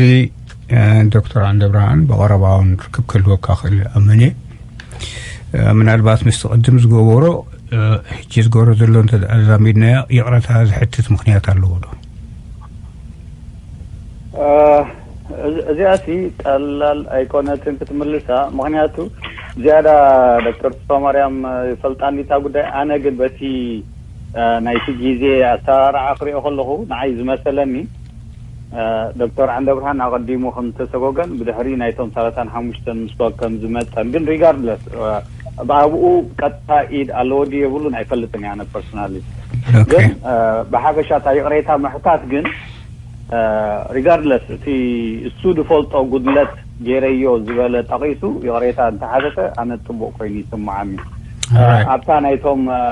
እ፣ ዶክተር ዓንደብርሃን ብቐረባ እውን ርክብ ክህልወካ ክእል እየ ኣምን እየ። እ፣ ምናልባት ምስቲ ቅድም ዝገበሮ፣ እ፣ ሕጂ ዝገበሮ ዘሎ እንተ ኣዛሚድናዮ፣ ይቕረታ ዝሕትት ምኽንያት ኣለዎ ዶ? እ፣ እዚ-፣ እዚኣሲ ቀላል ኣይኮነትን ክትምልሳ። ምኽንያቱ ዝያዳ ዶክተር ተስፋማርያም ይፈልጣኒ እታ ጉዳይ። ኣነ ግን በቲ፣ እ፣ ናይቲ ግዜ ኣሰራርዓ ክሪኦ ከለኹ ንዓይ ዝመሰለኒ፣ እ፣ ዶክተር ዓንደብርሃን ኣቐዲሙ ከም ዝተሰጎገን ብድሕሪ ናይቶም ሰላሳን ሓሙሽተን ምስጓግ ከም ዝመጸን፣ ግን ሪጋርድለስ፣ እ፣ ብኣብኡ ቀጥታ ኢድ ኣለዎ ድዩ የብሉን ኣይፈልጥን እየ ኣነ ፐርሶናሊ። ኦኬ። ግን፣ እ፣ ብሓፈሻ እታ ይቕሬታ ምሕታት ግን፣ እ፣ ሪጋርድለስ እቲ እሱ ዝፈልጦ ጉድለት ገይረዮ ዝበለ ጠቒሱ ይቕሬታ እንተሓተተ ኣነ ጽቡቕ ኮይኑ ይስምዓኒ። እ፣ ኦራይት። ኣብታ ናይቶም፣ እ፣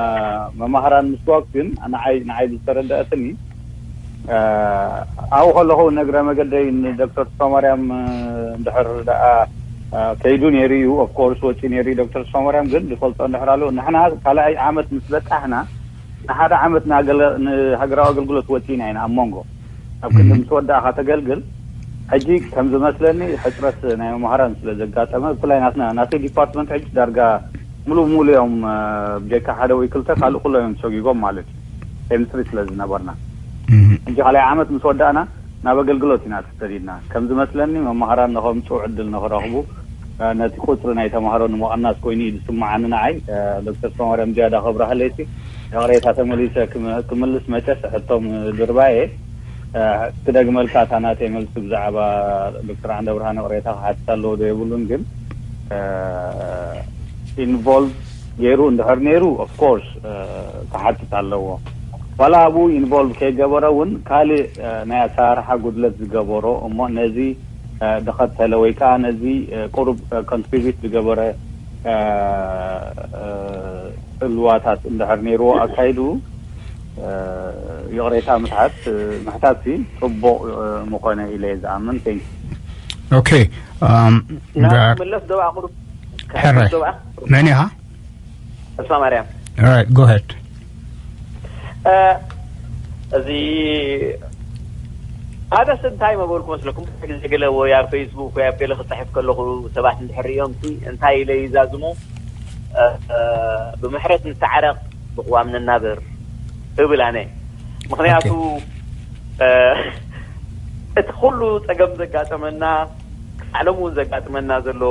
መማህራን ምስጓግ ግን ንዓይ፣ ንዓይ ዝተረድኣትኒ፣ እ፣ ኣብኡ ከለኹ እግረ መገደይ ንዶክተር ተስፋማርያም፣ እ፣ እንድሕር ደኣ፣ እ፣ ከይዱ ነይሩ እዩ። ኦፍ ኮርስ ወፂኡ ነይሩ እዩ። ዶክተር ተስፋማርያም ግን ዝፈልጦ እንድሕር ኣሎ፣ ንሕና ካልኣይ ዓመት ምስ በፃሕና ንሓደ ዓመት ንሃገለ-፣ ንሃገራዊ ኣገልግሎት ወፂእና ኢና ኣብ መንጎ። ኣብ ክንዲ ምስ ወዳእኻ ተገልግል፣ ሕጂ ከም ዝመስለኒ ሕፅረት ናይ መምሃራን ስለ ዘጋጠመ፣ ብፍላይ ናትና፣ ናተይ ዲፓርትመንት ሕጂ ዳርጋ ሙሉ ሙሉ እዮም፣ እ፣ ብጀካ ሓደ ወይ ክልተ ካልእ ኩሎም እዮም ተሰጒጎም ማለት እዩ። ኬሚስትሪ ስለ ዝነበርና። እም። ሕጂ ካልኣይ ዓመት ምስ ወዳእና ናብ ኣገልግሎት ኢና ተሰዲድና። ከም ዝመስለኒ መምሃራን ንኸምፅኡ ዕድል ንኽረኽቡ፣ እ፣ ነቲ ቁፅሪ ናይ ተምሃሮ ንምቕናስ ኮይኑ እዩ ዝስምዓኒ ንዓይ። እ፣ ዶክተር ተስፋማርያም ዝያዳ ከብርሃለይሲ ይቕሬታ ተመሊሰ ክም-፣ ክምልስ መጨስ ሕቶም ድርባየ፣ እ፣ ክደግመልካ እታ ናተይ መልሲ ብዛዕባ ዶክተር ዓንደብርሃን ይቕሬታ ክሓትት ኣለዎ ዶ የብሉን ግን፣ እ፣ ኢንቮልቭ ገይሩ እንድሕር ነይሩ ኦፍ ኮርስ፣ እ፣ ክሓትት ኣለዎ። ዋላ ኣብኡ ኢንቮልቭ ከይገበረ እውን ካልእ፣ እ፣ ናይ ኣሰራርሓ ጉድለት ዝገበሮ እሞ ነዚ፣ እ፣ ዝኸተለ ወይ ከዓ ነዚ፣ እ፣ ቁሩብ፣ እ፣ ኮንትሪቢዩት ዝገበረ፣ እ፣ እ፣ ጽልዋታት እንድሕር ነይርዎ ኣካይዱ፣ እ፣ ይቕሬታ ምትሓት፣ እ፣ ምሕታት ሲ ጽቡቕ፣ እ፣ ምኾነ ኢለ እየ ዝኣምን። ቴንክ ዩ። ኦኬ፣ ኣም፣ ናብ ዳ-፣ ክምለስ ዶ ኣቕርብ? ሕራይ። ዶ ኣቕርብ? መን ኢኻ? ተስፋ ማርያም። ኦራይት፣ ጎ ሄድ። እ፣ እዚ ኣነስ እንታይ መበልኩ መስለኩም? ብዙሕ ግዜ ገለ ወይ ኣብ ፌስቡክ ወይ ኣብ ገለ ክጽሕፍ ከለኹ ሰባት እንድሕር ሪኦም ሲ እንታይ ኢለ ይዛዝሞ? እ፣ እ፣ ብምሕረት ንተዓረቕ፣ ብቕዋም ንናበር እብል ኣነ። ምኽንያቱ፣ ኦኬ። እ፣ እቲ ኩሉ ጸገም ዘጋጠመና፣ ክሳዕ ሎሚ እውን ዘጋጥመና ዘሎ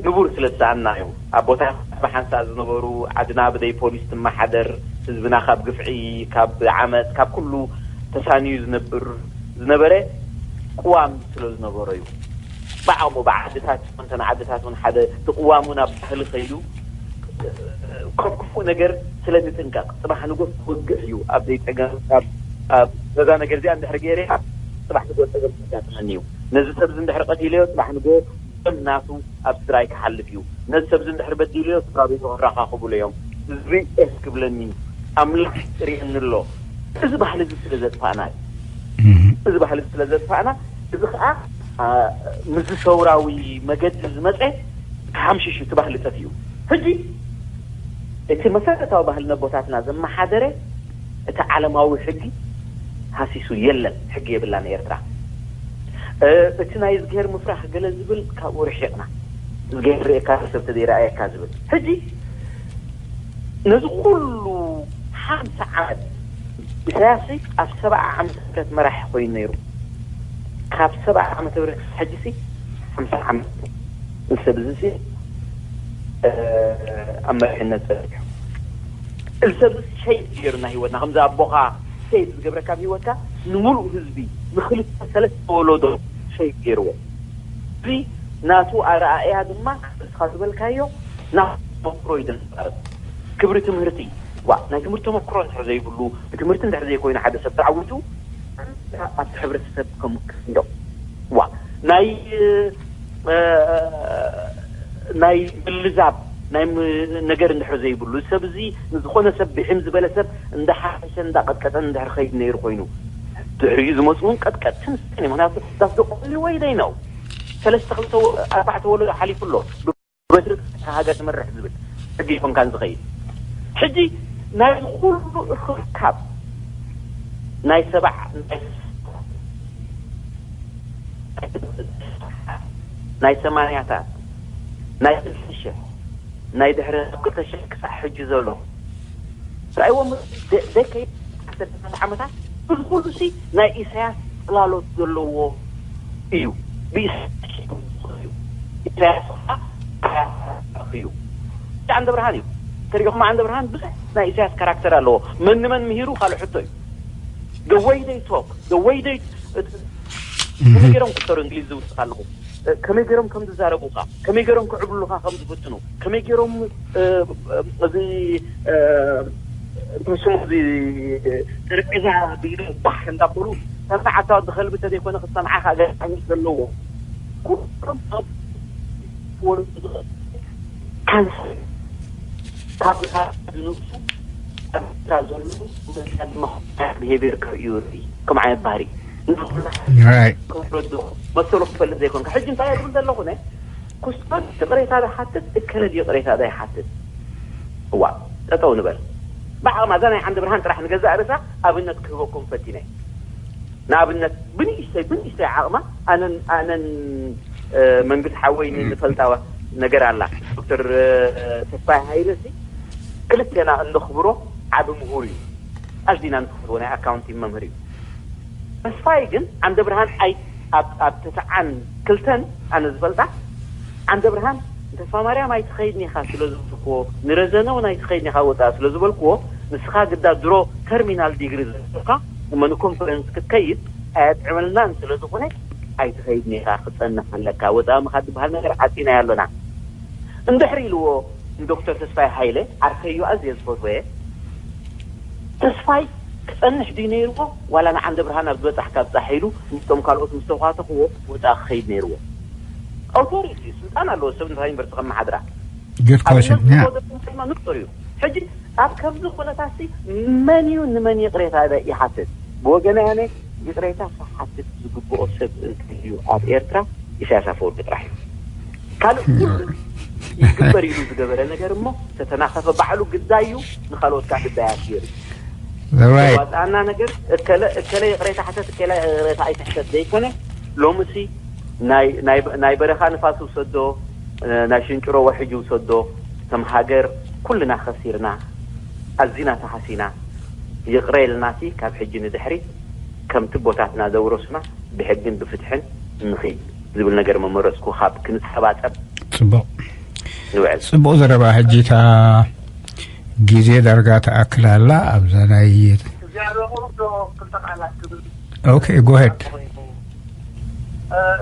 ንቡር ስለ ዝሰኣንና እዩ። ኣቦታት ብሓንሳእ ዝነበሩ፣ ዓድና ብደይ ፖሊስ ትመሓደር፣ ህዝብና ካብ ግፍዒ፣ ካብ ዓመጽ፣ ካብ ኩሉ ተሳንዩ ዝነብር፣ ዝነበረ ቅዋም ስለ ዝነበሮ እዩ። ብዓቕሙ፣ ብዓድታት፣ እንተን ዓድታት እውን ሓደ እቲ ቅዋም እውን ኣብ ባህሊ ከይዱ፣ ካብ ክፉእ ነገር ስለ ዝጥንቀቕ፣ ጽባሕ ንጎ ክወግሕ እዩ። ኣብ ዘይጸገም፣ ኣብ፣ ኣብ ነዛ ነገር እዚኣ እንድሕር ገይረ፣ ጽባሕ ንጎ ጸገም ከጋጥመኒ እዩ። ነዚ ሰብ እዚ እንድሕር ቀቲለዮ፣ ጽባሕ ንጎ ደም ናቱ ኣብ ስድራይ ክሓልፍ እዩ። ነዚ ሰብ እዚ እንድሕር በዲለዮ፣ ስድራ ቤቱ ክረኻኽቡሉ እዮም። ህዝቢ ኤስ ክብለኒ እዩ። ኣምላኽ ይርእየኒ ኣሎ። እዚ ባህሊ እዚ ስለ ዘጥፋእና እዩ። እም። እዚ ባህሊ እዚ ስለ ዘጥፋእና፣ እዚ ኸዓ፣ አ፣ ምስዚ ሰውራዊ መገዲ ዝመጸ ክሓምሽሽ እዩ፣ እቲ ባህሊ ጠፊኡ። ሕጂ እቲ መሰረታዊ ባህሊ ነቦታትና ዘመሓደረ እቲ ዓለማዊ ሕጊ ሃሲሱ የለን፣ ሕጊ የብላን ኤርትራ። እ፣ እቲ ናይ እዝግሄር ምፍራህ ገለ ዝብል ካብኡ ርሒቕና፣ እዝግሄር ርእየካ ሰብ ተዘይረኣየካ ዝብል። ሕጂ ነዚ ኩሉ ሓምሳ ዓመት ኢሳያስ ኣብ ሰብዓ ዓመተ ምህረት መራሒ ኮይኑ ነይሩ። ካብ ሰብዓ ዓመተ ምህረት ክሳብ ሕጂ ሲ ሓምሳ ዓመት። እዚ ሰብ እዚ ሲ ኣብ መሪሕነት ጸኒሑ። እዚ ሰብ እዚ ሸይድ ገይሩ ናይ ህይወትና፣ ከምዚ ኣቦኻ ሸይድ ዝገብረካ ኣብ ህይወትካ፣ ንምሉእ ህዝቢ፣ ንክልተ ሰለስተ ወለዶ ሸይድ ገይርዎ። እዚ ናቱ ኣረኣእያ ድማ፣ ንስኻ ዝበልካዮ፣ ናቱ ተመክሮ እዩ ዘንጸባርቕ። ክብሪ ትምህርቲ፣ ዋ፣ ናይ ትምህርቲ ተመክሮ እንድሕር ዘይብሉ፣ ብትምህርቲ እንድሕር ዘይኮይኑ ሓደ ሰብ ተዓዊቱ፣ ኣብቲ ሕብረተሰብ ከም ክንዶ፣ ዋ፣ ናይ፣ እ፣ ናይ ምልዛብ፣ ናይ ም-፣ ነገር እንድሕር ዘይብሉ፣ ሰብ እዚ ንዝኾነ ሰብ ብሕም ዝበለ ሰብ እንዳሓሸ እንዳቐጥቀጠን እንድሕር ኸይድ ነይሩ ኮይኑ፣ ድሕሪኡ ዝመፁ እውን ቀጥቀጥትን ስን እዩ። ምክንያቱ that's the only way they know። ሰለስተ ክልተ ወ-፣ ኣርባዕተ ወለዶ ሓሊፉ ኣሎ። ብበትሪ ሃገር ትመርሕ ዝብል ሕጊ ይኮንካን ዝኸይድ። ሕጂ ናይ ኩሉ እኽብካብ ናይ ሰባዕ፣ ናይ ናይ ሰማንያታት፣ ናይ ስልሳ ሽሕ፣ ናይ ድሕሪ ክልተ ሽሕ ክሳዕ ሕጂ ዘሎ፣ ርኣይዎም፣ ደ-፣ ደከይ ዓሰርተ ዓመታት፣ እዚ ኩሉ ሲ ናይ ኢሳያስ ጽላሎት ዘለዎ እዩ። ብኢሳያስ እዩ። ኢሳያስ ከዓ እዩ። ዓንደ ብርሃን እዩ። ተሪእኹም፣ ዓንደ ብርሃን ብዙሕ ናይ ኢሳያስ ካራክተር ኣለዎ። መን ንመን ምሂሩ ካልእ ሕቶ እዩ። The way they talk, the way they፣ ከመይ ገይሮም ክሰሩ፣ እንግሊዝ ዝውስኽ ኣለኹ፣ ከመይ ገይሮም ከም ዝዛረቡኻ፣ ከመይ ገይሮም ክዕብሉኻ ከም ዝፍትኑ፣ ከመይ ገይሮም፣ እ፣ እዚ፣ እ፣ እንታይ ስሙ፣ እዚ ጠረጴዛ ብኢዶም ባሕ እንዳበሉ፣ ሰምዕ ኣታ ወዲ ከልቢ፣ ተዘይኮነ ክሰምዓኻ ገዛዕነት ዘለዎ። ኩሎም ኣብ ወለዱ ዝቐ-፣ ካንሰር ካብ ዝነብሱ፣ ኣብ ኤርትራ ዘሎ መዝያ ድማ ብሄቪየር ከርእዩ ይርኢ። ከም ዓይነት ባህሪ። Right. ክረድኡ መሰሉ ክፈልጥ ዘይኮንካ። ሕጂ እንታይ እብል ዘለኹ፣ ነ-፣ ኩስቶድ ይቕሬታ ዶ ይሓትት፣ እከለ ድዩ ይቕሬታ ዶ ይሓትት? እዋ፣ ጠጠው ንበል። ብዓቕማ እዛ ናይ ዓንደ ብርሃን ጥራሕ ንገዛእ ርእሳ ኣብነት ክህበኩም ፈቲነ። ንኣብነት፣ ብንእሽተይ፣ ብንእሽተይ ዓቕማ፣ ኣነን፣ ኣነን፣ እ፣ መንግስቲ ሓወይ ን-፣ ንፈልጣ ነገር ኣላ። ዶክተር፣ እ፣ ተስፋይ ሃይለ ሲ፣ ክልቴና እንኽብሮ ዓቢ ምሁር እዩ። ኣዚና ንፈትዎ ናይ ኣካውንቲንግ መምህር እዩ። ተስፋይ ግን ዓንደ ብርሃን ኣይ-፣ ኣብ፣ ኣብ ተስዓን ክልተን ኣነ ዝፈልጣ፣ ዓንደ ብርሃን ንተስፋ ማርያም ኣይትኸይድን ኢኻ ስለ ዝበልክዎ፣ ንረዘነ እውን ኣይትኸይድን ኢኻ ወጻኢ ስለ ዝበልክዎ፣ ንስኻ ግዳ ድሮ ተርሚናል ዲግሪ ዘለካ እሞ ንኮንፈረንስ ክትከይድ ኣየጥዕመልናን ስለ ዝኾነ ኣይትኸይድን ኢኻ፣ ክጸንሕ ኣለካ። ወጻኢ ምኻድ ዝበሃል ነገር ዓጺናዮ ኣሎና። እንድሕር ኢልዎ ንዶክተር ተስፋይ ሃይለ ዓርከዩ ኣዝየ ዝፈትዎ እየ። ተስፋይ ክጸንሕ ድዩ ነይርዎ ዋላ ንዓንደ ብርሃን ኣብ ዝበጻሕ ካብ ጻሕ ኢሉ ምስቶም ካልኦት ምስ ተኳተኽዎ ወጻኢ ክኸይድ ነይርዎ? ኣውቶሪቲ ስልጣን ኣለዎ ሰብ እንታይ ዩኒቨርሲቲ ከመሓድራ። Good question. Yeah. ንጹር እዩ። ሕጂ ኣብ ከምዚ ኩነታት ሲ መን እዩ ንመን ይቕሬታ ይሓትት? ብወገነይ ኣነ ይቕሬታ ክሓትት ዝግብኦ ሰብ እንተልዩ ኣብ ኤርትራ ኢሳያስ ኣፈወርቂ ጥራሕ እዩ። ካልእ ኩሉ ይግበር ኢሉ ዝገበረ ነገር እሞ ተተናኸፈ ባዕሉ ግዳይ እዩ፣ ንኻልኦት ከዓ ግዳያት ገይሩ። Right. ዋጣና ነገር እከለ፣ እከለ ይቕሬታ ሕተት፣ እከለ ይቕሬታ ኣይትሕተት ዘይኮነ፣ ሎምሲ ናይ፣ ናይ፣ ናይ በረኻ ንፋስ ውሰዶ፣ ናይ ሽንጭሮ ወሕጅ ውሰዶ፣ ከም ሃገር ኩልና ከሲርና፣ ኣዚና ተሃሲና፣ ይቕረ ኢልናሲ ካብ ሕጂ ንድሕሪት ከምቲ ቦታትና ዘውረሱና ብሕግን ብፍትሕን ንኺድ ዝብል ነገር መመረጽኩ። ካብ ክንጸባጸብ ጽቡቕ ንውዕል። ጽቡቕ ዘረባ። ሕጂ እታ ግዜ ዳርጋ ትኣክል ኣላ። ኣብዛ ናይ እዚኣ ዶ ክልተ ቃላት ክብል Okay, go ahead.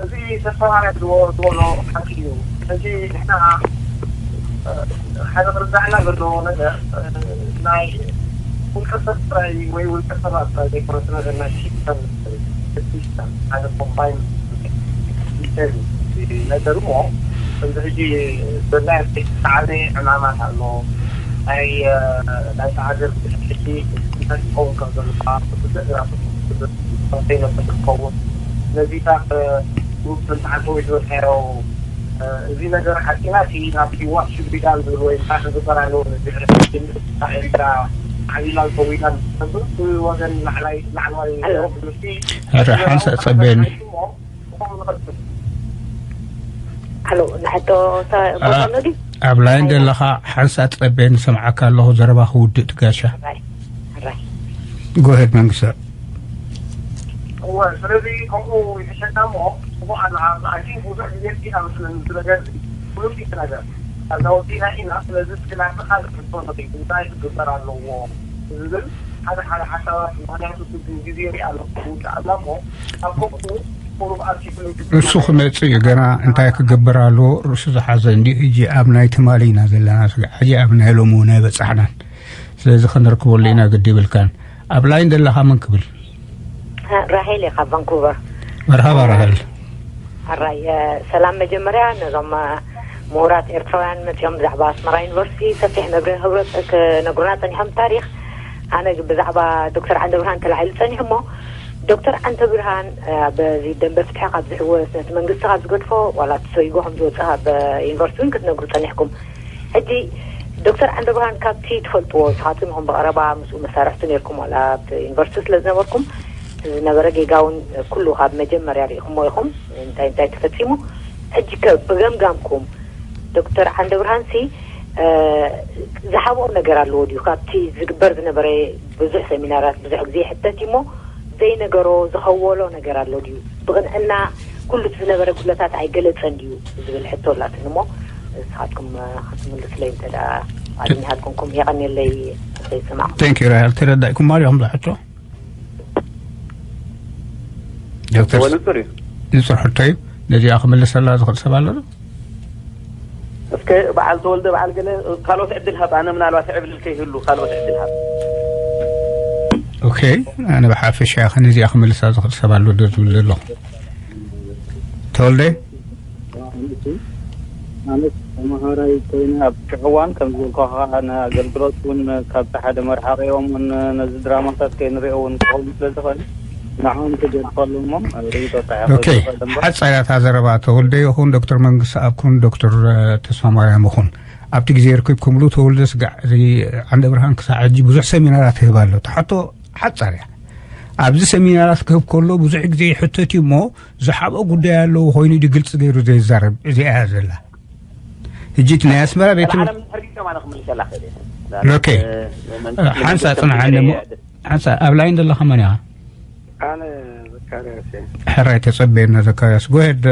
እዚ ተስፋ ማለት ዝወ-፣ ዝበሎ ሓቂ እዩ። እዚ ንሕና ሓደ ክርዳእና ዘለዎ ነገር ናይ ውልቀ ሰብ ጥራይ ወይ ውልቀ ሰባት ጥራይ ዘይኮነ ስለ ናይ ሲስተም፣ ሲስተም ሓደ ኮምባይን ሲስተም ነገር እሞ እዚ ሕጂ ብናይ ሰዓበ ዕማማት ኣሎ። ናይ ናይታ ሃገር ብሕቲ እንታይ ክኸውን ከም ዘለዋ ብዙሕ ራሱ ዘይነብር ክኸውን ነዚታት ግሩፕ እንተሓሰቡ ዝበልካዮ እዚ ነገር ሓቂና እቲ ናብቲ ዋት ሹድ ቢ ዳን ዝብል ወይ እንታይ ክግበር ኣለዎ ንድሕሪ ኤርትራ ዓቢላን ሰዊዳን ተብሎ ብወገን ላዕላይ ላዕለዋይ ትምህርቲ ኧረ ሓንሳእ ጸበየኒ። ኣሎ ንሕቶ ቦታ ኣሎ ድዩ? ኣብ ላይን ዘለኻ ሓንሳእ ጸበየኒ፣ ሰምዓካ ኣለኹ፣ ዘረባ ክውድእ ትጋሻ። ሕራይ። ጎሄድ መንግስተ። እወ፣ ስለዚ ከምኡ ይሕሸና እሞ፣ ጽቡቕ ኣለኻ። I think ብዙሕ ግዜ ርኢና መስለኒ፣ እዚ ነገር እዚ ፍሉጥ እዩ፣ እቲ ነገር። ኣብዛ ወዲና ኢና። ስለዚ እስኪ ናትኻ ርኢቶ ንርኢ፣ እንታይ ክግበር ኣለዎ ዝብል ሓደ ሓደ ሓሳባት፣ ምኽንያቱ፣ ብዙሕ ግዜ ርኢ ኣለኹ፣ ይውዳእ ኣላ እሞ፣ ኣብ ከምኡ ቁሩብ ኣርቲክል ንሱ ክመጽእ እዩ። ገና እንታይ ክግበር ኣለዎ፣ ርእሱ ዝሓዘ እንዲዩ። ሕጂ ኣብ ናይ ትማሊ ኢና ዘለና፣ ስጋዕ ሕጂ ኣብ ናይ ሎሚ እውን ኣይበጻሕናን። ስለዚ ክንርክበሉ ኢና፣ ግዲ ይብልካን። ኣብ ላይን ዘለኻ መን ክብል? ራሄል እየ ካብ ቫንኩቨር። መርሃባ ራሄል። ኣራይ፣ ሰላም። መጀመርያ ነዞም ምሁራት ኤርትራውያን መጺኦም ብዛዕባ ኣስመራ ዩኒቨርሲቲ ሰፊሕ መብርሂ ክነግሩና ጸኒሖም። ታሪኽ ኣነ ብዛዕባ ዶክተር ዓንደብርሃን ተላዒሉ ጸኒሑ እሞ፣ ዶክተር ዓንደብርሃን በዚ ደንበ ፍትሒ ካብ ዝሕወስ፣ ነቲ መንግስቲ ካብ ዝገድፎ፣ ዋላ እቲ ሰይጎ ከም ዝወጽእ ኣብ ዩኒቨርሲቲ እውን ክትነግሩ ጸኒሕኩም። ሕጂ ዶክተር ዓንደብርሃን ካብቲ ትፈልጥዎ ንስኻትኩም ኢኹም ብቐረባ ምስኡ መሳርሕቱ ነይርኩም፣ ዋላ ኣብቲ ዩኒቨርሲቲ ስለ ዝነበርኩም፣ እቲ ዝነበረ ጌጋ እውን ኩሉ ካብ መጀመርያ ርኢኹምዎ ኢኹም፣ እንታይ እንታይ ተፈጺሙ። ሕጂ ከ ብገምጋምኩም ዶክተር ዓንደብርሃንሲ ዝሓብኦ ነገር ኣለዎ ድዩ? ካብቲ ዝግበር ዝነበረ ብዙሕ ሰሚናራት ብዙሕ ግዜ ይሕተት እዩ እሞ ዘይነገሮ ዝኸወሎ ነገር ኣሎ ድዩ? ብቕንዕና ኩሉ እቲ ዝነበረ ጉድለታት ኣይገለጸን ድዩ ዝብል ሕቶ ኣላትኒ እሞ ንስኻትኩም ክትምልስለይ እንተ ደኣ ኣግኒሃትኩም የቐንየለይ። ዘይሰማዕኩም። Thank you ራሄል፣ ተረዳእኩም ማርያም ዝሕቶ ዶክተር። ንጹር እዩ። ንጹር ሕቶ እዩ። ነዚኣ ክምልሰላ ዝኽእል ሰብ ኣሎ ዶ? እስከ በዓል ተወልደ በዓል ገለ ካልኦት ዕድል ሃብ። ኣነ ምናልባት ዕብልል ከይህሉ ካልኦት ዕድል ሃብ። ኦኬ፣ ኣነ ብሓፈሻ ከ ነዚኣ ክምልሳ ዝኽእል ሰብ ኣሎ ዶ ዝብል ዘለኹ። ተወልደ። ማለት ተመሃራይ ኮይነ ኣብ ሽዑ እዋን ከም ዝበልኳ ከዓ ንኣገልግሎት እውን ካብቲ ሓደ መርሓቂኦም እውን ነዚ ድራማታት ከይንሪኦ እውን ክኸውን ስለ ዝኽእል ንዕኦም ክገድፈሉ እሞ ርኢቶ ኦኬ፣ ሓጻያታ ዘረባ ተወልደ ይኹን ዶክተር መንግስቲ ኣብ ኩን ዶክተር ተስፋ ማርያም ይኹን ኣብቲ ግዜ ርክብ ክምሉ ተወልደ ስጋዕ እዚ ዓንደ ብርሃን ክሳዕ ሕጂ ብዙሕ ሰሚናራት ይህብ ኣሎ። ትሓቶ ሓጻር እያ። ኣብዚ ሰሚናራት ክህብ ከሎ ብዙሕ ግዜ ይሕተት እዩ እሞ ዝሓብኦ ጉዳይ ኣለዎ ኮይኑ ድዩ ግልጺ ገይሩ ዘይዛረብ? እዚኣ እያ ዘላ። ሕጂ እቲ ናይ ኣስመራ ቤት ትምህርቲ ኦኬ፣ ሓንሳ ጽንሓኒ እሞ ሓንሳ ኣብ ላይን ዘለኻ መን ኢኻ? ኣነ ዘካርያስ እየ። ሕራይ ተጸበየና ዘካርያስ። ጎሄድ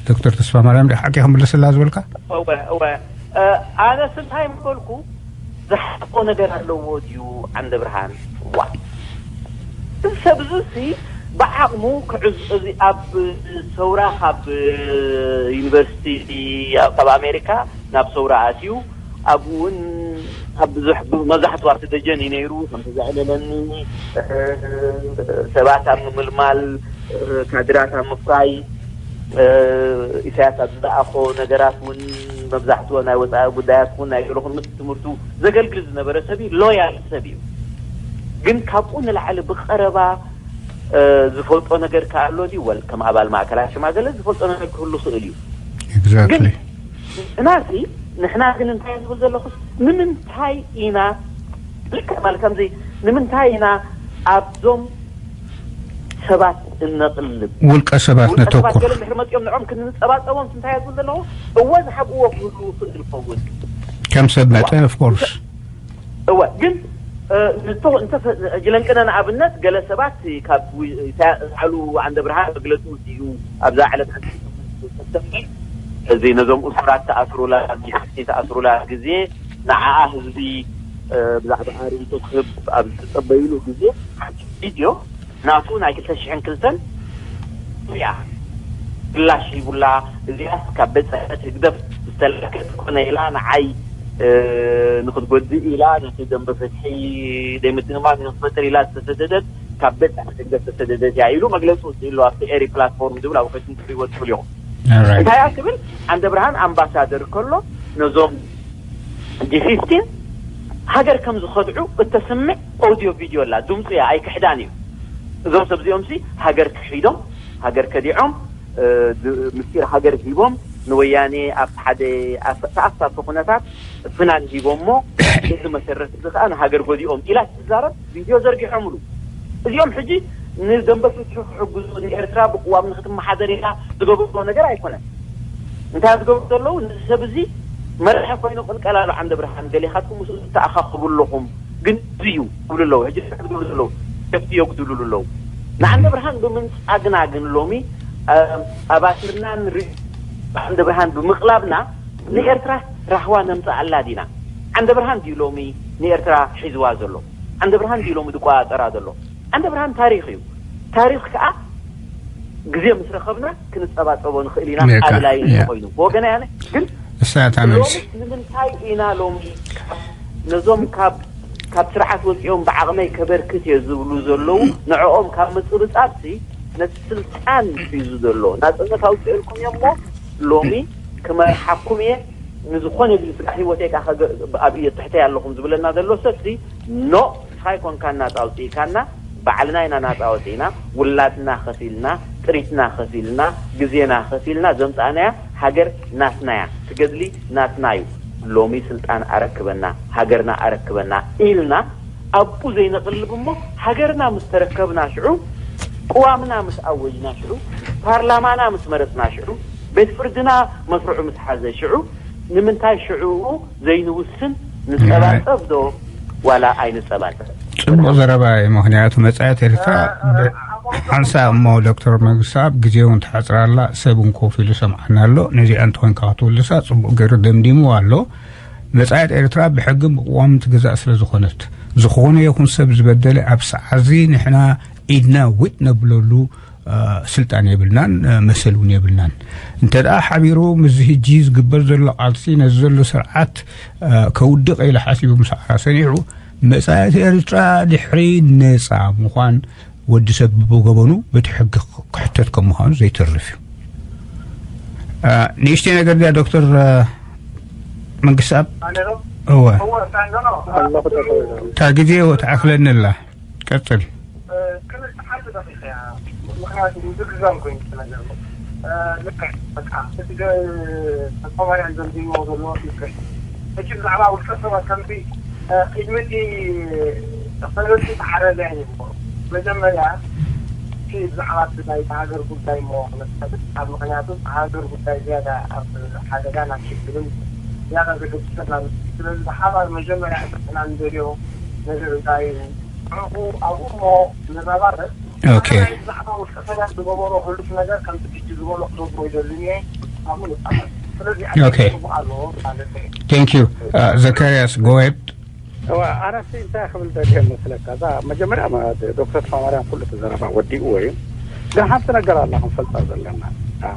ዶክተር ተስፋ ማርያም ዲ ሓቂ ክምልስላ ዝበልካ? እወ እወ ኣነስ እንታይ ምበልኩ ዝሓቆ ነገር ኣለዎ ድዩ ዓንደ ብርሃን ዋ እዚ ሰብ እዚ ሲ ብዓቕሙ ክዕዝ እዚ ኣብ ሰውራ ካብ ዩኒቨርሲቲ ካብ ኣሜሪካ ናብ ሰውራ ኣትዩ ኣብኡ እውን ኣብ ብዙሕ መብዛሕትኡ ኣብቲ ደጀን እዩ ነይሩ ከም ተዘዕለለኒ ሰባት ኣብ ምምልማል ካድራት ኣብ ምፍራይ ኢሳያስ ኣብ ዝለኣኾ ነገራት እውን መብዛሕትኡ ናይ ወፃኢ ጉዳያት እውን ናይ ገለኹን ምስ ትምህርቱ ዘገልግል ዝነበረ ሰብ እዩ። ሎያል ሰብ እዩ። ግን ካብኡ ንላዕሊ ብቐረባ ዝፈልጦ ነገር ከ ኣሎ ድዩ? ወል ከም ኣባል ማእከላይ ሽማግለ ዝፈልጦ ነገር ክህሉ ይኽእል እዩ። ግን Exactly. ንሕናሲ ንሕና ግን እንታይ ዝብል ዘለኹስ ንምንታይ ኢና ልክዕ ማለት ከምዚ ንምንታይ ኢና ኣብዞም ሰባት እነቕልብ? ውልቀ ሰባት ውልቀ ሰባት ነተኩር። ገለ እንድሕር መፂኦም ንዕኦም ክንፀባፀቦም እንታይ ዝብል ዘለኹ እወ ዝሓብእዎ ክህሉ ይኽእል ይኸውን። ከም ሰብ መጠን of course. እወ ግን ንቶ እንተ ሕጂ ለንቅነ ንኣብነት ገለ ሰባት ካብ ላዕሉ ዓንደ ብርሃን መግለፂ ውፅኡ ኣብዛ ዕለት ሓንቲ እዚ ነዞም እሱራት ተኣስሩላ ተኣስሩላ ግዜ ንዓኣ ህዝቢ ብዛዕባ ርእይቶ ክህብ ኣብ ዝፀበይሉ ግዜ ሓንቲ ቪድዮ ናቱ ናይ ክልተ ሽሕን ክልተን እያ ክላሽ ሂቡላ እዚኣስ ካብ ቤት ፅሕፈት ህግደፍ ዝተላከት ኮነ ኢላ ንዓይ ንክትጎድእ ኢላ ነቲ ደንበ ፍትሒ ደይምትእምማን ንክትፈጥር ኢላ ዝተሰደደት ካብ ቤት ፅሕፈት ህግደፍ ዝተሰደደት እያ ኢሉ መግለፂ ውፅእ ኣሎ ኣብቲ ኤሪ ፕላትፎርም ዝብል ኣብ ከይትም ትሪእዎ ትኽእሉ ኢኹም እንታይ እያ ትብል ዓንደ ብርሃን ኣምባሳደር ከሎ ነዞም ጂ ፊፍቲን ሃገር ከም ዝኸድዑ እተስምዕ ኦዲዮ ቪድዮ ኣላ ድምፁ እያ ኣይክሕዳን እዩ እዞም ሰብ እዚኦም ሲ ሃገር ክሒዶም ሃገር ከዲዖም ምስጢር ሃገር ሂቦም ንወያኔ ኣብ ሓደ ተኣሳሲ ኩነታት ፍናን ሂቦሞ እዚ መሰረት እዚ ከዓ ንሃገር ጎዲኦም ኢላ ትዛረብ ቪድዮ ዘርጊሖምሉ እዚኦም ሕጂ ንደንበ ፍትሒ ክሕግዙ ንኤርትራ ብቅዋም ንክትመሓደር ኢላ ዝገብርዎ ነገር ኣይኮነን እንታይ ዝገብሩ ዘለዉ ንዚ ሰብ እዚ መርሒ ኮይኑ ቅልቀላሉ ዓንደ ብርሃን ገሌኻትኩም ምስኡ ዝተኣኻኽቡ ኣለኹም ግን እዩ ዝብሉ ኣለዉ። ሕጂ እንታይ ዝብሉ ዘለዉ? ሸፍቲ የጉድሉሉ ኣለዉ። ንዓንደ ብርሃን ብምንጻግና ግን ሎሚ፣ እ፣ ኣባሲርናን ሪ-፣ ዓንደ ብርሃን ብምቕላብና ንኤርትራ ራህዋ ነምጽኣላ ዲና? ዓንደ ብርሃን ድዩ ሎሚ ንኤርትራ ሒዝዋ ዘሎ? ዓንደ ብርሃን ድዩ ሎሚ ዝቆጻጸራ ዘሎ? ዓንደ ብርሃን ታሪኽ እዩ። ታሪኽ ከኣ ግዜ ምስ ረኸብና ክንጸባጸቦ ንኽእል ኢና። ነካ፣ ኣድላይ ያ። እንተኾይኑ ብወገናይ ኣነ ግን እሳ እታ ሎሚ መልሲ። ንምንታይ ኢና ሎሚ ነዞም ካብ፣ ካብ ስርዓት ወጺኦም ብዓቕመይ ከበርክት እየ ዝብሉ ዘለዉ፣ ንዕኦም ካብ ምጽብጻብሲ ነቲ ስልጣን ሒዙ ዘሎ ናጽነት ኣውጺኦልኩም እየ እሞ ሎሚ ክመርሓኩም እየ፣ ንዝኾነ ይኹን ስጋዕ ህይወተይ ከኣ ከገ-፣ ኣብ እየ ትሕተይ ኣለኹም ዝብለና ዘሎ ሰብሲ፣ ኖ፣ ንስኻ ኣይኮንካን ናጻ ኣውጺእካና፣ ባዕልና ኢና ናጻ ወጺእና፣ ውላድና ከፊልና፣ ጥሪትና ከፊልና፣ ግዜና ከፊልና ዘምጻእናያ ሃገር ናትና እያ። እቲ ገድሊ ናትና እዩ። ሎሚ ስልጣን ኣረክበና፣ ሃገርና ኣረክበና ኢልና ኣብኡ ዘይነቕልብ እሞ፣ ሃገርና ምስ ተረከብና ሽዑ፣ ቅዋምና ምስ ኣወጅና ሽዑ፣ ፓርላማና ምስ መረጽና ሽዑ፣ ቤት ፍርድና መስርዑ ምስ ሓዘ ሽዑ፣ ንምንታይ ሽዑ ዘይንውስን? ንጸባጸብ ዶ ዋላ ኣይንጸባጸብ? ጽቡቕ ዘረባ እዩ። ምኽንያቱ መጻኢት ኤርትራ ብ-፣ ሓንሳእ እሞ ዶክተር መንግስተኣብ ግዜ እውን ትሓጽራ ኣላ፣ ሰብ እውን ኮፍ ኢሉ ሰምዓና ኣሎ። ነዚኣ እንተኾይንካ ክትውልሳ ጽቡቕ ገይሩ ደምዲምዋ ኣሎ። መጻኢት ኤርትራ ብሕግን ብቅዋምን ትግዛእ ስለ ዝኾነት፣ ዝኾነ ይኹን ሰብ ዝበደለ ኣብ ሰዓዚ ንሕና ኢድና ዊጥ ነብለሉ፣ እ፣ ስልጣን የብልናን፣ እ፣ መሰል እውን የብልናን። እንተ ደኣ ሓቢሩ ምስዚ ሕጂ ዝግበር ዘሎ ቃልሲ ነዚ ዘሎ ስርዓት፣ እ፣ ከውድቕ ኢሉ ሓሲቡ ምስ ዓራ ሰኒዑ፣ መጻኢት ኤርትራ ድሕሪ ነጻ ምዃን ወዲ ሰብ ብገበኑ በቲ ሕጊ ክሕተት ከም ምዃኑ ዘይተርፍ እዩ። እ፣ ንእሽተይ ነገር ድያ ዶክተር፣ እ፣ መንግስተኣብ? ኣለኹ፣ ጠጠው ኢለ። እታ ግዜ ትኣኽለኒ ኣላ። ቀጽል። እ፣ ክልተ ሓንቲ ደቂቕ እያ። ምኽንያቱ ምዝግዛም ኮይኑ እቲ ነገር። እ፣ ልክዕ፣ በቃ፣ እቲ ገ-፣ ተጻዋርያን ዘምዝግዎ ዘለዎ ልክዕ። ሕጂ ብዛዕባ ውልቀ ሰባት ከምዚ፣ እ፣ ቅድሚ እቲ ተፈለጥቲ ተዓረብያን ይግበሩ። መጀመርያ፣ እቲ ብዛዕባ እቲ ናይቲ ሃገር ጉዳይ እሞ ክነስተብጽ፣ ኣብ ምኽንያቱ እቲ ሃገር ጉዳይ ዝያዳ ኣብ ሓደጋን ኣብ ሽግርን ዝያዳ ዘገድሰና። ስለዚ ብሓባር መጀመርያ እቲ ንሕና ንደልዮ ነገር እንታይ እዩ? ንዕኡ ኣብኡ እሞ ንረባረብ። ኦኬ። ኣነ ናይ ብዛዕባ ውልቀ ሰባት ዝገበሮ ሕሉፍ ነገር ከምቲ ሕጂ ዝበሎ ክነግሮ ይደልን እየ። ኣብኡ ንጻወት። ስለዚ ኦኬ። ጽቡቕ ኣሎ ማለት እዩ። Thank you። እ፣ ዘካርያስ፣ go ahead። እዋ፣ ኣነሲ እንታይ ክብል ደልየ መስለካ? እዛ መጀመርያ ማ-፣ ዶክተር ተስፋማርያም ኩሉ እቲ ዘረባ ወዲእዎ እዩ። ግን ሓንቲ ነገር ኣላ ክንፈልጣ ዘለና። እ፣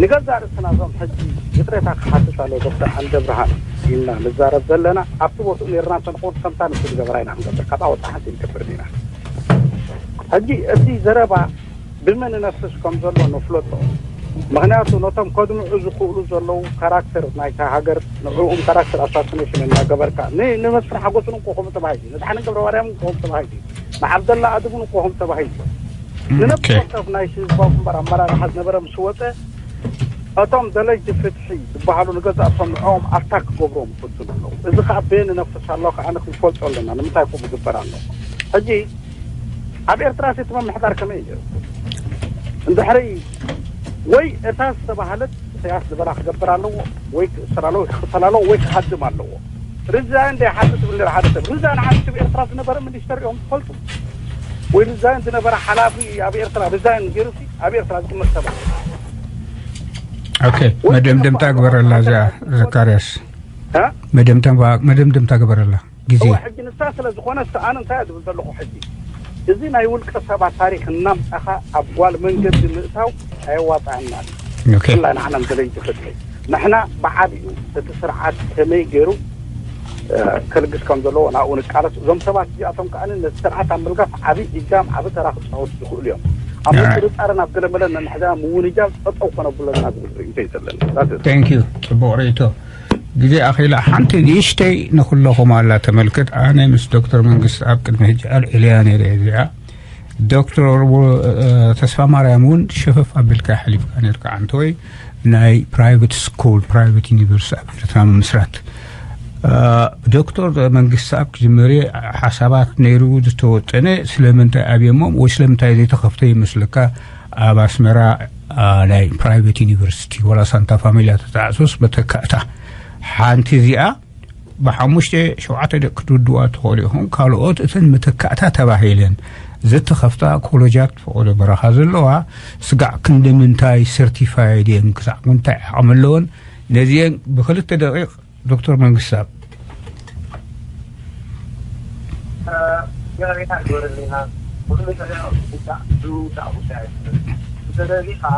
ንገዛእ ርእስና እዞም ሕጂ ይቕሬታ ክሓትት ኣሎ ዶክተር ዓንደ ብርሃን ኢልና ንዛረብ ዘለና፣ ኣብቲ ቦትኡ ነይርና እንተንኸውን ከምታ ንሱ ዝገበራ ኢና ክንገብር፣ ካብኣ ወጻኢ ሓንቲ ኣይንገብርን ኢና። ሕጂ እቲ ዘረባ ብመን ይነፍስ ከም ዘሎ ንፍለጦ። ምኽንያቱ ነቶም ከድምዑ ዝኽእሉ ዘለዉ ካራክተር ናይታ ሃገር፣ ንዕኡም ካራክተር ኣሳሲኔሽን እናገበርካ፣ ን-፣ ንመስፍን ሓጎስን እኮ ከምኡ ተባሂሉ፣ ንድሓነ ገብረማርያምን እኮ ከምኡ ተባሂሉ፣ ንዓብደላ ኣድምን እኮ ከምኡ ተባሂሉ። ንነብሲ ኦኬ። ወከፍ ናይ ህዝባዊ ግንባር ኣመራርሓ ዝነበረ ምስ ወጸ፣ እቶም ደለይቲ ፍትሒ ዝበሃሉ ንገዛእ ርእሶም ንዕኦም ኣታክ ክገብርዎም ይፍትኑ ኣለዉ። እዚ ኸኣ በየን ይነፍስ ኣሎ ኸኣ ክንፈልጦ ኣለና። ንምንታይ ከምኡ ይግበር ኣሎ? ሕጂ ኣብ ኤርትራ እቲ ምምሕዳር ከመይ እዩ ነይሩ? እንድሕሪ ወይ እታ ዝተባህለት ኢሳያስ ዝበላ ክገብር ኣለዎ፣ ወይ ክእሰር ኣለዎ፣ ወይ ክቕተል ኣለዎ፣ ወይ ክሃድም ኣለዎ። ሪዛይን ዘይሓትት ትብል ነይራ ሓደ ሰብ። ሪዛይን ሓቲቱ ኣብ ኤርትራ ዝነበረ ሚኒስተር እዮም ትፈልጡ? ወይ ሪዛይን ዝነበረ ሓላፊ ኣብ ኤርትራ ሪዛይን ገይሩ ሲ ኣብ ኤርትራ ዝቕመጥ ሰብ ኣሎ? ኦኬ፣ ወይ መደምደምታ ግበረላ እዚኣ ዘካርያስ። እ? መደምደምታ፣ መደምደምታ ግበረላ። ግዜ። እወ፣ ሕጂ ንሳ ስለ ዝኾነት፣ ኣነ እንታይ እየ ዝብል ዘለኹ ሕጂ? እዚ ናይ ውልቀ ሰባት ታሪኽ እናምጻኻ ኣብ ጓል መንገዲ ምእታው ኣየዋጽኣናን። ኦኬ። ብፍላይ ንዓና ንደለይቲ ፍትሒ። ንሕና ብዓቢኡ እቲ ስርዓት ከመይ ገይሩ፣ እ፣ ከልግስ ከም ዘለዎ ናብኡ ንቃለስ። እዞም ሰባት እዚኣቶም ከኣ ነቲ ስርዓት ኣብ ምልጋስ ዓቢ እጃም፣ ዓቢ ተራ ክጻወቱ ዝኽእሉ እዮም። ኣብ ናይ ምጥርጣርን ኣብ ገለመለን ነንሕድሕድና ምውንጃል ጠጠው ከነብለና ዝብል ርእይቶ እዩ ዘለኒ። That's it። Thank you። ጽቡቕ ርእይቶ። ግዜ ኣኺላ ሓንቲ ንእሽተይ ንኹለኹም ኣላ ተመልክት። ኣነ ምስ ዶክተር መንግስቲ ኣብ ቅድሚ ሕጂ ኣልዒለያ ነይረ እዚኣ። ዶክተር ው-፣ እ፣ ተስፋ ማርያም እውን ሸፈፍ ኣቢልካ ሓሊፍካ ነይርካ። ዓንተወይ ናይ ፕራይቬት ስኩል፣ ፕራይቬት ዩኒቨርሲቲ ኣብ ኤርትራ ምምስራት። እ፣ ዶክተር መንግስቲ ኣብ ክጅመርየ ሓሳባት ነይሩ ዝተወጠነ ስለምንታይ ኣብየሞም ወይ ስለምንታይ ዘይተኸፍተ ይመስለካ? ኣብ ኣስመራ፣ እ፣ ናይ ፕራይቬት ዩኒቨርሲቲ ዋላ ሳንታ ፋሚልያ ተጣዕሶስ መተካእታ ሓንቲ እዚኣ ብሓሙሽተ ሸውዓተ ደቂ ክትውድዋ ትኽእሉ ኢኹም። ካልኦት እተን መተካእታ ተባሂለን ዝተኸፍታ ኮለጃት ፈቐዶ በረኻ ዘለዋ ስጋዕ ክንዲ ምንታይ ሰርቲፋይድ እየን፣ ክሳዕ ምንታይ ዓቕሚ ኣለወን፣ ነዚአን ብክልተ ደቂቕ ዶክተር መንግስታብ። ይቕሬታ ግበረልና። ኩሉ ነገር ብውዳእ ጉዳይ ኣይኮነን። ስለዚ ከዓ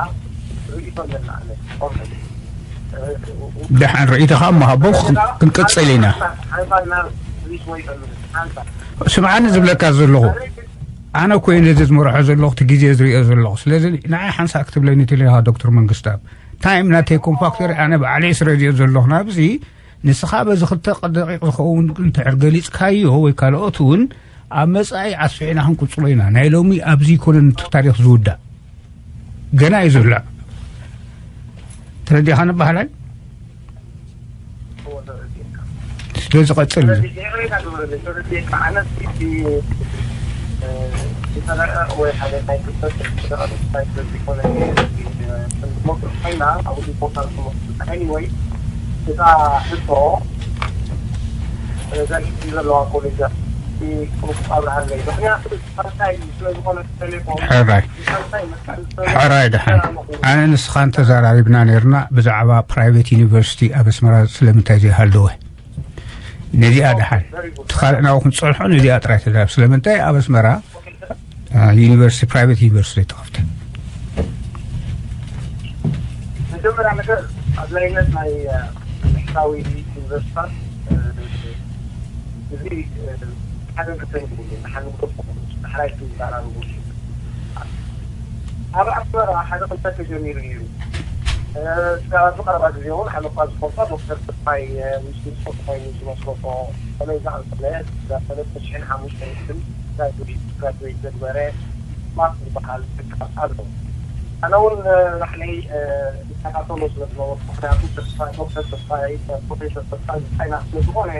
ርእይቶ ኣለና። ኣነ ኦርቶዶክስ ደሓን ርእይቶኻ እሞ ሃቦ፣ ክንቅጽል ኢና። ሓንሳብ ናብ ሪስ ወይ ጠምር ሓንሳብ ስምዓኒ ዝብለካ ዘለኹ፣ ኣነ እኮ ነዚ ዝመርሖ ዘለኹ፣ እቲ ግዜ ዝርእዮ ዘለኹ። ስለዚ ንዓይ ሓንሳእ ክትብለኒ ትልኻ ዶክተር መንግስታብ፣ ታይም ናተይ ኮምፓክተር ኣነ ባዕለይ ስረድዮ ዘለኹ ናብዚ። ንስኻ በዚ ክልተ ደቂቕ ዝኸውን እንድሕር ገሊጽካዮ ወይ ካልኦት እውን ኣብ መጻኢ ኣስፊሕና ክንቅጽሎ ኢና። ናይ ሎሚ ኣብዚ ይኮነን እቲ ታሪኽ ዝውዳእ፣ ገና እዩ ዝውላዕ። ተረዲኻ ንባህላይ ስለ ዝቐጽል ኮይና ኣብ ሪፖርት ኣንስሞ። Anyway እታ ሕቶ ዘርኢ ዘለዋ ኮሌጃት ኣብርሃለይ ምክንያቱ ሳልሳይ ስለዝኾነ ቴሌፎን ሕራይ ሳልሳይ መጣን ሕራይ ደሓን ኣነ ንስኻን ተዘራሪብና ነርና ብዛዕባ ፕራይቬት ዩኒቨርሲቲ ኣብ ኣስመራ ስለምንታይ ዘይሃልደወ ነዚኣ ደሓን ትኻልእናው ክንፀልሖ ነዚኣ ጥራይ ተዛረብ ስለምንታይ ኣብ ኣስመራ ዩኒቨርሲቲ ፕራይቬት ዩኒቨርሲቲ ተኸፍተ መጀመርያ ነገር ኣድላይነት ናይ ብሕታዊ ዩኒቨርሲታት እዚ ሓደ ክልተን ይብሉ ንሓንጎ ንሓራይ ዝዛራርቡ ኣብ ኣስመራ ሓደ ክልተ ተጀሚሩ ነይሩ። እስካብ ኣብዚ ቀረባ ግዜ እውን ኣነ እኳ ዝፈልጦ ዶክተር ተስፋይ ሚኒስትሪ ስፖርት ኮይኑ ዝመስረቶ ከመይ ዝኣመሰለ ሰለስተ ሽሕን ሓሙሽተ ሚእትን ግራጅዌት ግራጅዌት ዘግበረ ማክ ዝበሃል ትካል ኣሎ። ኣነ እውን ባዕለይ ዝከታተሎ ስለ ዝነበርኩ ምክንያቱ ተስፋይ ዶክተር ተስፋይ ፕሮፌሰር ተስፋይ ዝሳይና ስለ ዝኾነ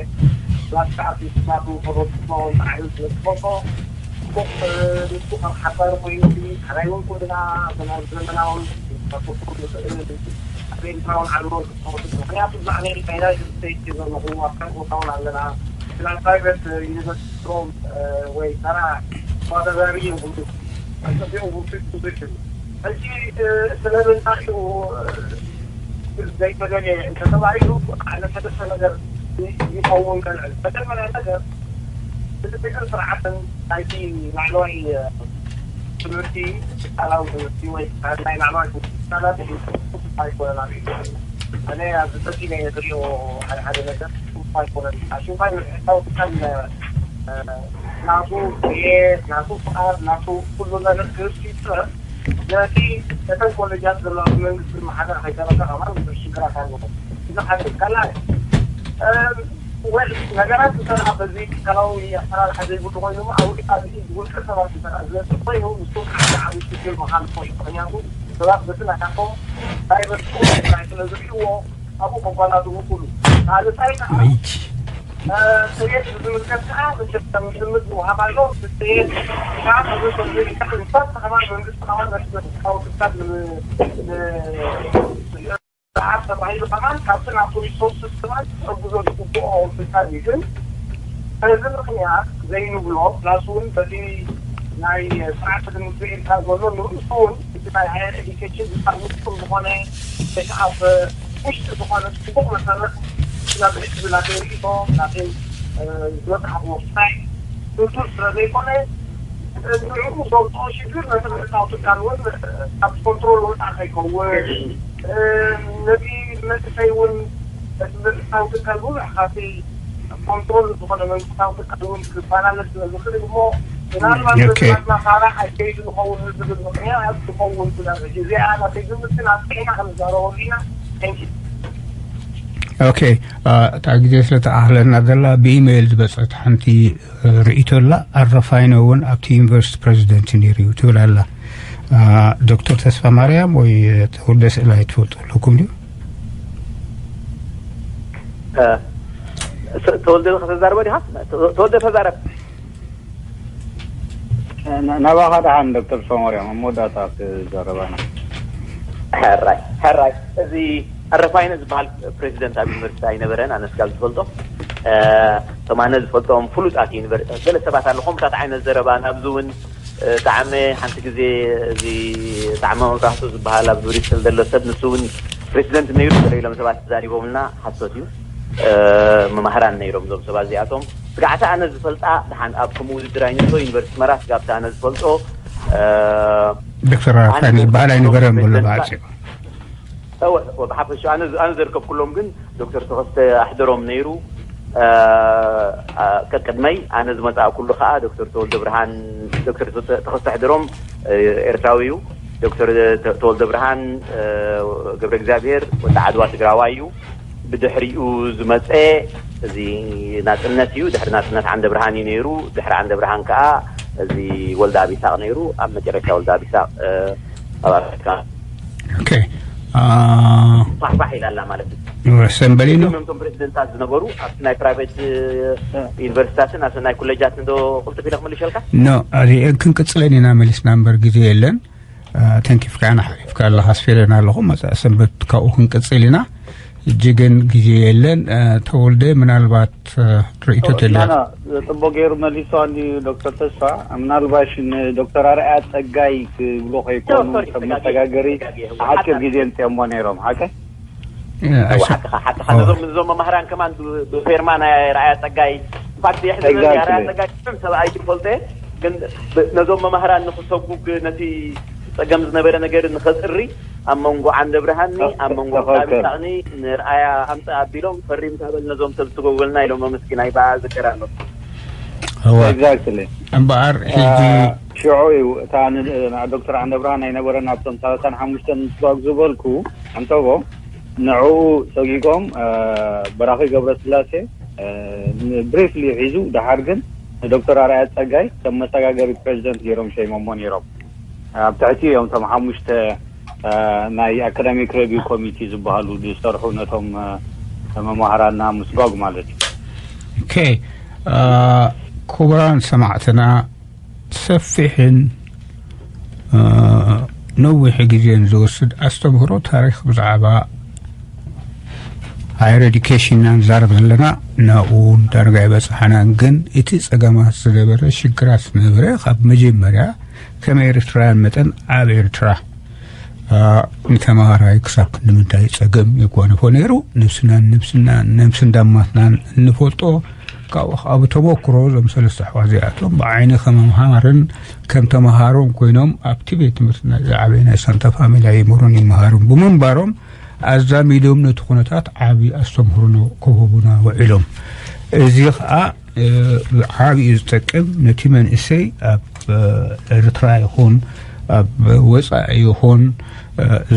ላስካ ኣርቲስት ናቱ ከበርክቶ ንዓዩ ስለ ዝፈልጦ ጽቡቕ ንሱ ከም ሓባሪ ኮይኑ ሕራይ እውን ኩልና ዘመናውን ንኽእል ኣብ ኤርትራውን ዓለምን ክተወስድ ምክንያቱ እዚ ኣሜሪካ ዩናይትድ ስቴትስ ዘለኹ ኣብ ካልእ ቦታ እውን ኣለና ስለ ፕራይቨት ዩኒቨርሲቲ ሮም ወይ ተራ ተወዳዳሪ የብሉ ኣይተቢዑ ውስድ ፖዚሽን ሕጂ ስለምንታይ እዩ ዘይተደልየ እንተተባሂሉ ሓደ ሰለስተ ነገር ይኸውን ከልዕል መጀመርያ ነገር ብትብዕን ስርዓትን ናይቲ ላዕለዋይ ትምህርቲ ትካላዊ ትምህርቲ ወይ ናይ ላዕለዋይ ትምህርቲ ትካላት ኣይኮነን ኣብ ኢትዮጵያ ኣነ ኣብዚ ጠቂመ እየ ዝሪኦ ሓደ ሓደ ነገር ጽቡቅ ኣይኮነን ኣሽንኳይ ምሕታው ትካል ናቱ ድሌት ናቱ ፍቃድ ናቱ ኩሉ ነገር ክህብ ይፅበር ነቲ እተን ኮሌጃት ዘለዋ ብመንግስቲ ዝመሓደር ከይተረፈ ከማን ብዙሕ ሽግራት ኣለዎ እዚ ሓደ ካልኣይ ወል ነገራት እንተደኣ በዚ ትካላዊ ኣሰራርሓ ዘይብሉ ኮይኑ ኣብ ኣብ ኢድ ውልቀ ሰባት እንተደኣ ዝመፅእ ኮይኑ ንሱ ሓደ ዓብዪ ሽግር ምዃኑ ትፈልጡ ምክንያቱ ሰባት በቲ ናታቶም ፕራይቨት ስኩል ጥራይ ስለ ዝርእይዎ ኣብኡ ከጓናዝቡ ይኽእሉ ካልሳይ ከዓ መይቲ ስርየት ብዝምልከት ከዓ መቸም ግምት ዝወሃብ ኣሎ ስርየት ከዓ ከምዚ ከምዚ ኢልካ ንሳት ተኸማን መንግስቲ ከማን ነቲ መንግስታዊ ክፍታት ስርዓት ተባሂሉ ከማን ካብቲ ናብቲ ሪሶርስስ ከማን ክሕግዞ ዝግብኦ ክፍታት እዩ ግን በዚ ምክንያት ዘይንብሎ ፕላስ እውን በቲ ናይ ስርዓተ ትምህርቲ ኤርትራ ዘሎ ንርእሱ እውን እቲ ናይ ሃየር ኤዲኬሽን ዝሳብ ምጥቁም ዝኾነ እቲ ኣብ ውሽጢ ዝኾነ ፅቡቕ መሰረት ናብ ሕዝቢ ናተይ ርእቶ ናተይ ዝበፅሓ ወፍሳይ ስልጡን ስለ ዘይኮነ ንዕኡ ዘውፅኦ ሽግር ነቲ ምዕፃው ትካል እውን ካብ ኮንትሮል ወፃእ ከይከውን ነዚ መንእሰይ እውን እቲ መንግስታዊ ትካል ብዙሕ ካብቲ ኮንትሮል ዝኾነ መንግስታዊ ትካል እውን ክመላለስ ስለ ዝኽእል እሞ ምናልባት በዚ ናትና ፋራ ኣይከይዱ ንኸውን ንዝብል ምኽንያት ክኸውን ስለ እዚኣ ናተይ ግምት ግን ኣስቂዕና ክንዛረበሉ ኢና። Thank you. ኦኬ እታ ግዜ ስለ ተኣኽለና ዘላ ብኢሜይል ዝበፅሐት ሓንቲ ርእይቶ ኣላ ኣረፋይነ እውን ኣብቲ ዩኒቨርሲቲ ፕሬዚደንት ነይሩ እዩ ትብል ኣላ ዶክተር ተስፋ ማርያም ወይ ተወልደ ስእላይ ትፈልጡ ኣለኩም ድዩ ተወልደ ከተዛርቦ ዲኻ ተወልደ ተዛረብ ናባኻ ደሓን ዶክተር ተስፋማርያም ኣብ መወዳእታ ክዛረባና ሕራይ ሕራይ እዚ ኣረፋይነ ዝበሃል ፕሬዚደንት ኣብ ዩኒቨርሲቲ ኣይነበረን ኣነ ስጋብ ዝፈልጦ እቶም ኣነ ዝፈልጦም ፍሉጣት ዩኒቨርሲቲ ገለ ሰባት ኣለኹም ታት ዓይነት ዘረባ ናብዚ እውን ጣዕመ ሓንቲ ግዜ እዚ ጣዕመ መብራህቱ ዝበሃል ኣብ ዙሪት ዘሎ ሰብ ንሱ እውን ፕሬዚደንት ነይሩ ገለ ኢሎም ሰባት ተዛሪቦምልና ሓሶት እዩ። መማህራን ነይሮም እዞም ሰባት እዚኣቶም ስጋዕቲ ኣነ ዝፈልጣ ድሓን ኣብ ከምኡ ውድድር ኣይነቶ ዩኒቨርሲቲ መራ ስጋብቲ ኣነ ዝፈልጦ ዶክተር ኣራፋይን ዝበሃል ኣይነበረን ብሎ ብዓፂ ብሓፈሽ ኣነ ዘርከብኩሎም ግን ዶክተር ተኸስተ ኣሕደሮም ነይሩ። ቀቅድመይ ኣነ ዝመፃእኩሉ ከዓ ዶክተር ተወልደ ብርሃን ዶክተር ተኸስተ ኣሕደሮም ኤርትራዊ እዩ። ዶክተር ተወልደ ብርሃን ገብረ እግዚኣብሔር ወዲ ዓድዋ ትግራዋይ እዩ። ብድሕሪኡ ዝመፀ እዚ ናፅነት እዩ። ድሕሪ ናፅነት ዓንደ ብርሃን እዩ ነይሩ። ድሕሪ ዓንደ ብርሃን ከዓ እዚ ወልደ ኣቢሳቅ ነይሩ። ኣብ መጨረሻ ወልደ ኣቢሳቅ ኣብ ኣፍሪካ ኦኬ ፋሕፋሕ ኢላላ ማለት እዩ። ሰንበሊኖ እቶም ፕሬዚደንታት ዝነበሩ ኣብቲ ናይ ፕራይቬት ዩኒቨርሲቲታትን ኣብ ናይ ኮሌጃትን ዶ ቅልጡፍ ኢለ ክምልሸልካ? ኖ ክንቅፅለን ኢና መሊስና እምበር ግዜ የለን። ተንኪፍካ ሓሊፍካ ኣለካ ኣስፊረና ኣለኹ መፃእ ሰንበት ካብኡ ክንቅፅል ኢና። እጂ ግን ግዜ የለን። ተወልደ ምናልባት ርእቶ ተልያ ጽቡቅ ገይሩ መሊስዋ እንዲ ዶክተር ተስፋ። ምናልባሽ ንዶክተር ኣርኣያ ጸጋይ ክብሎ ከይኮኑ ከም መሰጋገሪ ሓፂር ግዜ እንፅኦሞ ነይሮም ሓቀ ሓቅኻ ሓቅኻ ነዞም ነዞም መማህራን ከማን ብፌርማ ናይ ረኣያ ጸጋይ ኢንፋክት የሕዝነኒ ኣርኣያ ጸጋይ ከም ሰብኣይ ትፈልጦ ግን ነዞም መማህራን ንክሰጉግ ነቲ ጸገም ዝነበረ ነገር ንኸጽሪ ኣብ መንጎ ዓንደ ብርሃኒ ኣብ መንጎ ሳቅኒ ንርኣያ ኣምፀ ኣቢሎም ፈሪምካ በል ነዞም ሰብ ትጎጎልና ኢሎም መመስኪናይ በኣ ዝከር ኣሎ exactly እምበኣር ሕጂ ሽዑ እዩ እታ ዶክተር ዓንደ ብርሃን ኣይነበረን ኣብቶም ሰላሳን ሓሙሽተን ምስባግ ዝበልኩ ኣንተቦ ንዕኡ ሰጊጎም በራኺ ገብረስላሴ ብሪፍሊ ሒዙ ድሓር ግን ንዶክተር ኣርኣያ ጸጋይ ከም መሰጋገሪ ፕሬዚደንት ገይሮም ሸይሞሞ ነይሮም። ኣብ ትሕቲ እዮም እቶም ሓሙሽተ ናይ ኣካዳሚክ ሬቪው ኮሚቲ ዝበሃሉ ዝሰርሑ ነቶም መማህራና ምስጓግ ማለት እዩ። ኦኬ ክቡራን ሰማዕትና ሰፊሕን ነዊሕ ግዜን ዝወስድ ኣስተምህሮ ታሪክ ብዛዕባ ሃየር ኤዱኬሽን ኢና ንዛረብ ዘለና። ናብኡ እውን ዳርጋ ኣይበፅሓናን፣ ግን እቲ ፀገማት ዝነበረ ሽግራት ዝነበረ ካብ መጀመርያ ከም ኤርትራውያን መጠን ኣብ ኤርትራ ንተምሃራይ ክሳብ ክንዲ ምንታይ ፀገም የጓንፎ ነይሩ። ንብስናን ንብስና ነብስን ዳማትናን እንፈልጦ ካብኡ ከዓ ብተመክሮ እዞም ሰለስተ ኣሕዋት እዚኣቶም ብዓይኒ ከመምሃርን ከም ተምሃሮን ኮይኖም ኣብቲ ቤት ትምህርቲ ናይ ዝዓበየ ናይ ሳንታ ፋሚልያ ይምህሩን ይመሃሩን ብምንባሮም ኣዛሚዶም ነቲ ኩነታት ዓቢ ኣስተምህሮ ክህቡና ውዒሎም። እዚ ከዓ ብዓቢኡ ዝጠቅም ነቲ መንእሰይ ኣብ ኤርትራ ይኹን ኣብ ወፃኢ ይኹን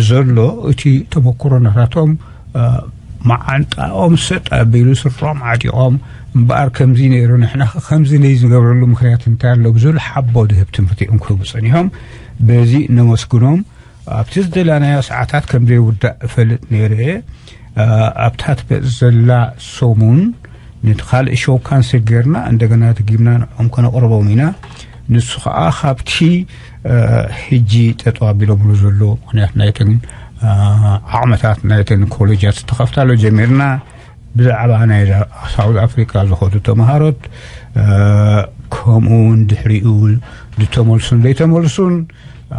ዘሎ እቲ ተመክሮ ናታቶም መዓንጣኦም ሰጥ ኣቢሉ ስሮም ዓጢቖም እምበኣር ከምዚ ነይሩ ንሕና ከምዚ ነይ ዝገብረሉ ምክንያት እንታይ ኣሎ ብዝብል ሓቦ ድህብ ትምህርቲ እዮም ክህቡ ፀኒሖም። በዚ ነመስግኖም። ኣብቲ ዝደላናዮ ሰዓታት ከም ዘይውዳእ እፈልጥ ነይረ እየ። ኣብታ ትመጽእ ዘላ ሰሙን ነቲ ካልእ ሾው ካንስል ጌርና እንደገና ደጊምና ንዕኦም ከነቕርቦም ኢና። ንሱ ኸኣ ካብቲ ሕጂ ጠጠው ኣቢሎምሉ ዘለዉ ምኽንያት ናይተን ዓቕምታት ናይተን ኮሌጃት ዝተኸፍታሉ ጀሚርና ብዛዕባ ናይ ሳውዝ ኣፍሪቃ ዝኸዱ ተምሃሮት ከምኡ እውን ድሕሪኡ ዝተመልሱን ዘይተመልሱን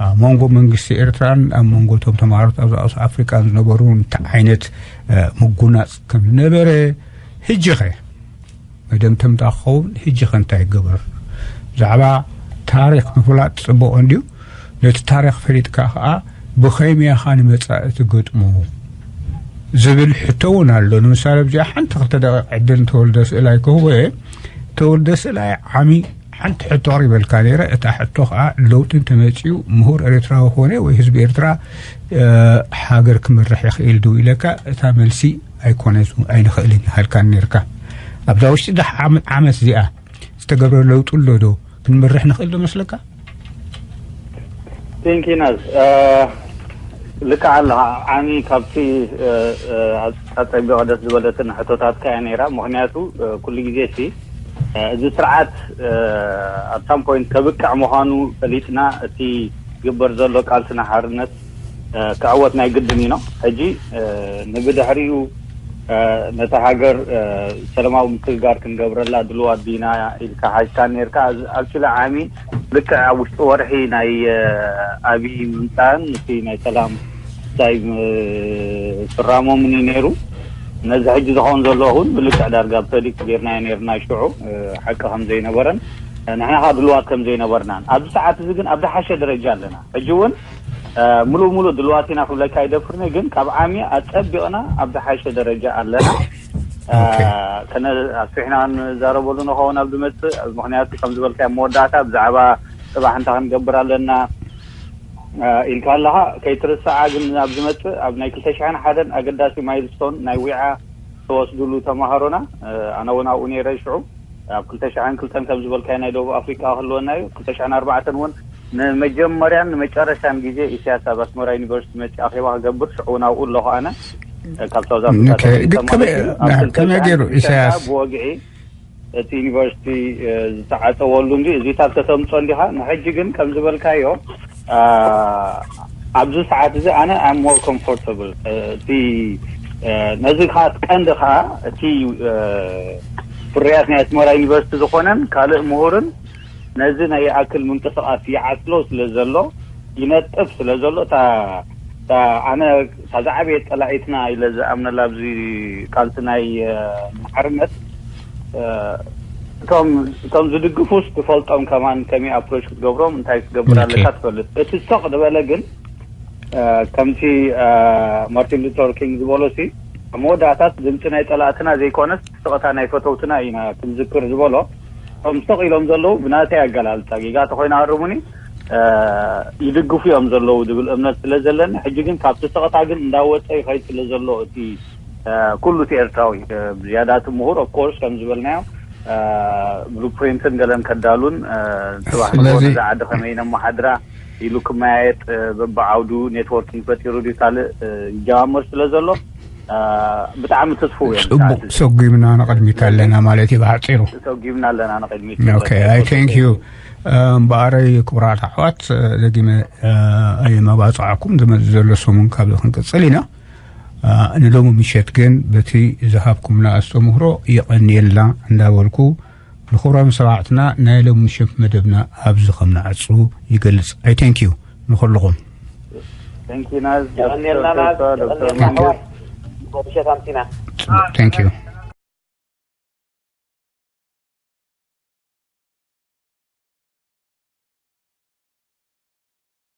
ኣብ መንጎ መንግስቲ ኤርትራን ኣብ መንጎ እቶም ተምሃሮት ኣብ ሳውዝ ኣፍሪቃን ዝነበሩ እንታይ ዓይነት ምጉናፅ ከም ዝነበረ ሕጂ ኸ መደምደምታ ክኸውን ሕጂ ኸ እንታይ ይገበር? ብዛዕባ ታሪክ ምፍላጥ ፅቡቕ እንድዩ። ነቲ ታሪክ ፈሊጥካ ከዓ ብኸመይ ኢኻ ንመፃኢ ትገጥሞ ዝብል ሕቶ እውን ኣሎ። ንምሳሌ ኣብዚኣ ሓንቲ ክልተ ደቂቕ ዕድል ንተወልደ ስእላይ ክህቦ እየ። ተወልደ ስእላይ ዓሚ ሓንቲ ሕቶ ኣቕሪበልካ ነይረ። እታ ሕቶ ከዓ ለውጢ እንተመፂኡ ምሁር ኤርትራዊ ኮነ ወይ ህዝቢ ኤርትራ ሃገር ክመርሕ ይኽእል ድው ኢለካ እታ መልሲ ኣይኮነ ኣይንኽእልን ሃልካን ነርካ። ኣብዛ ውሽጢ ዳ ዓመት እዚኣ ዝተገብረ ለውጢ ኣሎ ዶ? ክንመርሕ ንኽእል ዶ መስለካ? ቴንኪናዝ ልክዓ ኣለኻ። ዓሚ ካብቲ ኣፀቢቐ ደስ ዝበለትን ሕቶታትካ እያ ነይራ። ምክንያቱ ኩሉ ግዜ ሲ እዚ ስርዓት ኣብ ሳም ፖይንት ከብቅዕ ምዃኑ ፈሊጥና እቲ ግበር ዘሎ ቃልስና ሓርነት ክዕወት ናይ ግድን እዩ ነው። ሕጂ ንብድሕሪኡ ነታ ሃገር ሰላማዊ ምስግጋር ክንገብረላ ድልዋት ዲና ኢልካ ሓጅካ ነርካ። ኣብችለ ዓሚ ልክዕ ኣብ ውሽጢ ወርሒ ናይ ኣብይ ምምፃእን እቲ ናይ ሰላም ሳይ ፍራሞምን እዩ ነይሩ። ነዚ ሕጂ ዝኸውን ዘሎ እውን ብልክዕ ዳርጋ ፕረዲክት ጌርናዮ ነርና ሽዑ ሓቂ ከም ዘይነበረን ንሕና ከዓ ድልዋት ከም ዘይነበርናን ኣብዚ ሰዓት እዚ ግን ኣብ ዝሓሸ ደረጃ ኣለና። ሕጂ እውን ሙሉእ ሙሉእ ድልዋት ኢና ክብለካ ይደፍርኒ፣ ግን ካብ ዓሚ ኣጸቢቕና ኣብ ዝሓሸ ደረጃ ኣለና። ኣስፊሕና ንዛረበሉ ንኸውን ኣብ ዝመጽእ፣ ምክንያቱ ከም ዝበልካ መወዳእታ ብዛዕባ ጽባሕ እንታይ ክንገብር ኣለና ኢልካ ኣለኻ ከይትርስዓ። ግን ኣብ ዝመጽእ ኣብ ናይ ክልተ ሽሕን ሓደን ኣገዳሲ ማይልስቶን ናይ ዊዓ ተወስድሉ ተማሃሮና፣ ኣነ እውን ኣብኡ ነይረ ሽዑ ኣብ ክልተ ሽሕን ክልተን ከም ዝበልካዮ ናይ ደቡብ ኣፍሪቃ ክህልወና እዩ። ክልተ ሽሕን ኣርባዕተን እውን ንመጀመርያን ንመጨረሻን ግዜ ኢሳያስ ኣብ ኣስመራ ዩኒቨርሲቲ መፂ ኣኼባ ክገብር ሽዑ እውን ኣብኡ ኣለኹ ኣነ ካብ ሳውዝ ኣፍሪካ ተመሊሰ ማለት እዩ። ኣብ ክልተ ሽሕን ክልተን ብወግዒ እቲ ዩኒቨርሲቲ ዝተዓፀወሉ እንዲ እዚታት ከተምፆ እንዲኻ። ንሕጂ ግን ከም ዝበልካዮ ኣብዚ ሰዓት እዚ ኣነ I'm more comfortable። እቲ ነዚ ከዓ ቀንዲ ከዓ እቲ ፍርያት ናይ ኣስመራ ዩኒቨርሲቲ ዝኾነን ካልእ ምሁርን ነዚ ናይ ይኣክል ምንቅስቃስ ይዓስሎ ስለ ዘሎ ይነጥፍ ስለ ዘሎ እታ ኣነ እታ ዝዓበየት ጸላኢትና ኢለ ዝኣምነላ ኣብዚ ቃልሲ ናይ ሓርነት እቶም ዝድግፉስ ትፈልጦም ከማን ከመይ ኣፕሮች ክትገብሮም እንታይ ክትገብር ኣለካ ትፈልጥ። እቲ ሰቕ ዝበለ ግን ከምቲ ማርቲን ሉተር ኪንግ ዝበሎ ሲ ኣብ መወዳእታት ድምፂ ናይ ፀላእትና ዘይኮነስ ስቕታ ናይ ፈተውትና ኢና ክንዝክር ዝበሎ እቶም ስቕ ኢሎም ዘለዉ ብናተይ ኣገላልፃ ጌጋ ተኮይና ኣርሙኒ ይድግፉ እዮም ዘለዉ ዝብል እምነት ስለ ዘለኒ ሕጂ ግን ካብቲ ስቕታ ግን እንዳወፀ ይኸይድ ስለ ዘሎ እቲ ኩሉ እቲ ኤርትራዊ ብዝያዳ እቲ ምሁር ኦፍኮርስ ከም ዝበልናዮ ብሉፕሪንትን ገለን ከዳሉን ጽባሕ ንግሆ ነዛ ዓዲ ከመይ ነመሓድራ ኢሉ ክመያየጥ በብዓውዱ ኔትወርኪንግ ፈጢሩ ድዩ ካልእ ይጀማመር ስለ ዘሎ ብጣዕሚ ተስፉ እዮም። ጽቡቅ ሰጒምና ንቕድሚት ኣለና ማለት እዩ ብሓጺሩ። ሰጒምና ኣለና ንቕድሚት። Okay, I thank you. እምበኣረይ ክቡራት ኣሕዋት ደጊመ ኣይመባፅዓኩም ዝመፅእ ዘሎ ሰሙን ካብዚ ክንቅፅል ኢና። ንሎሚ ምሸት ግን በቲ ዝሃብኩምና ኣስተምህሮ የቐንየልና እንዳበልኩ ንኽብሮም ሰማዕትና ናይ ሎሚ ምሸት መደብና ኣብዚ ከም ንዓጹ ይገልጽ። I thank you ንኹልኹም። የቐንየልና ናዝ፣ የቐንየልና ኣሕዋት። ምሸት ኣምሲና። Thank you.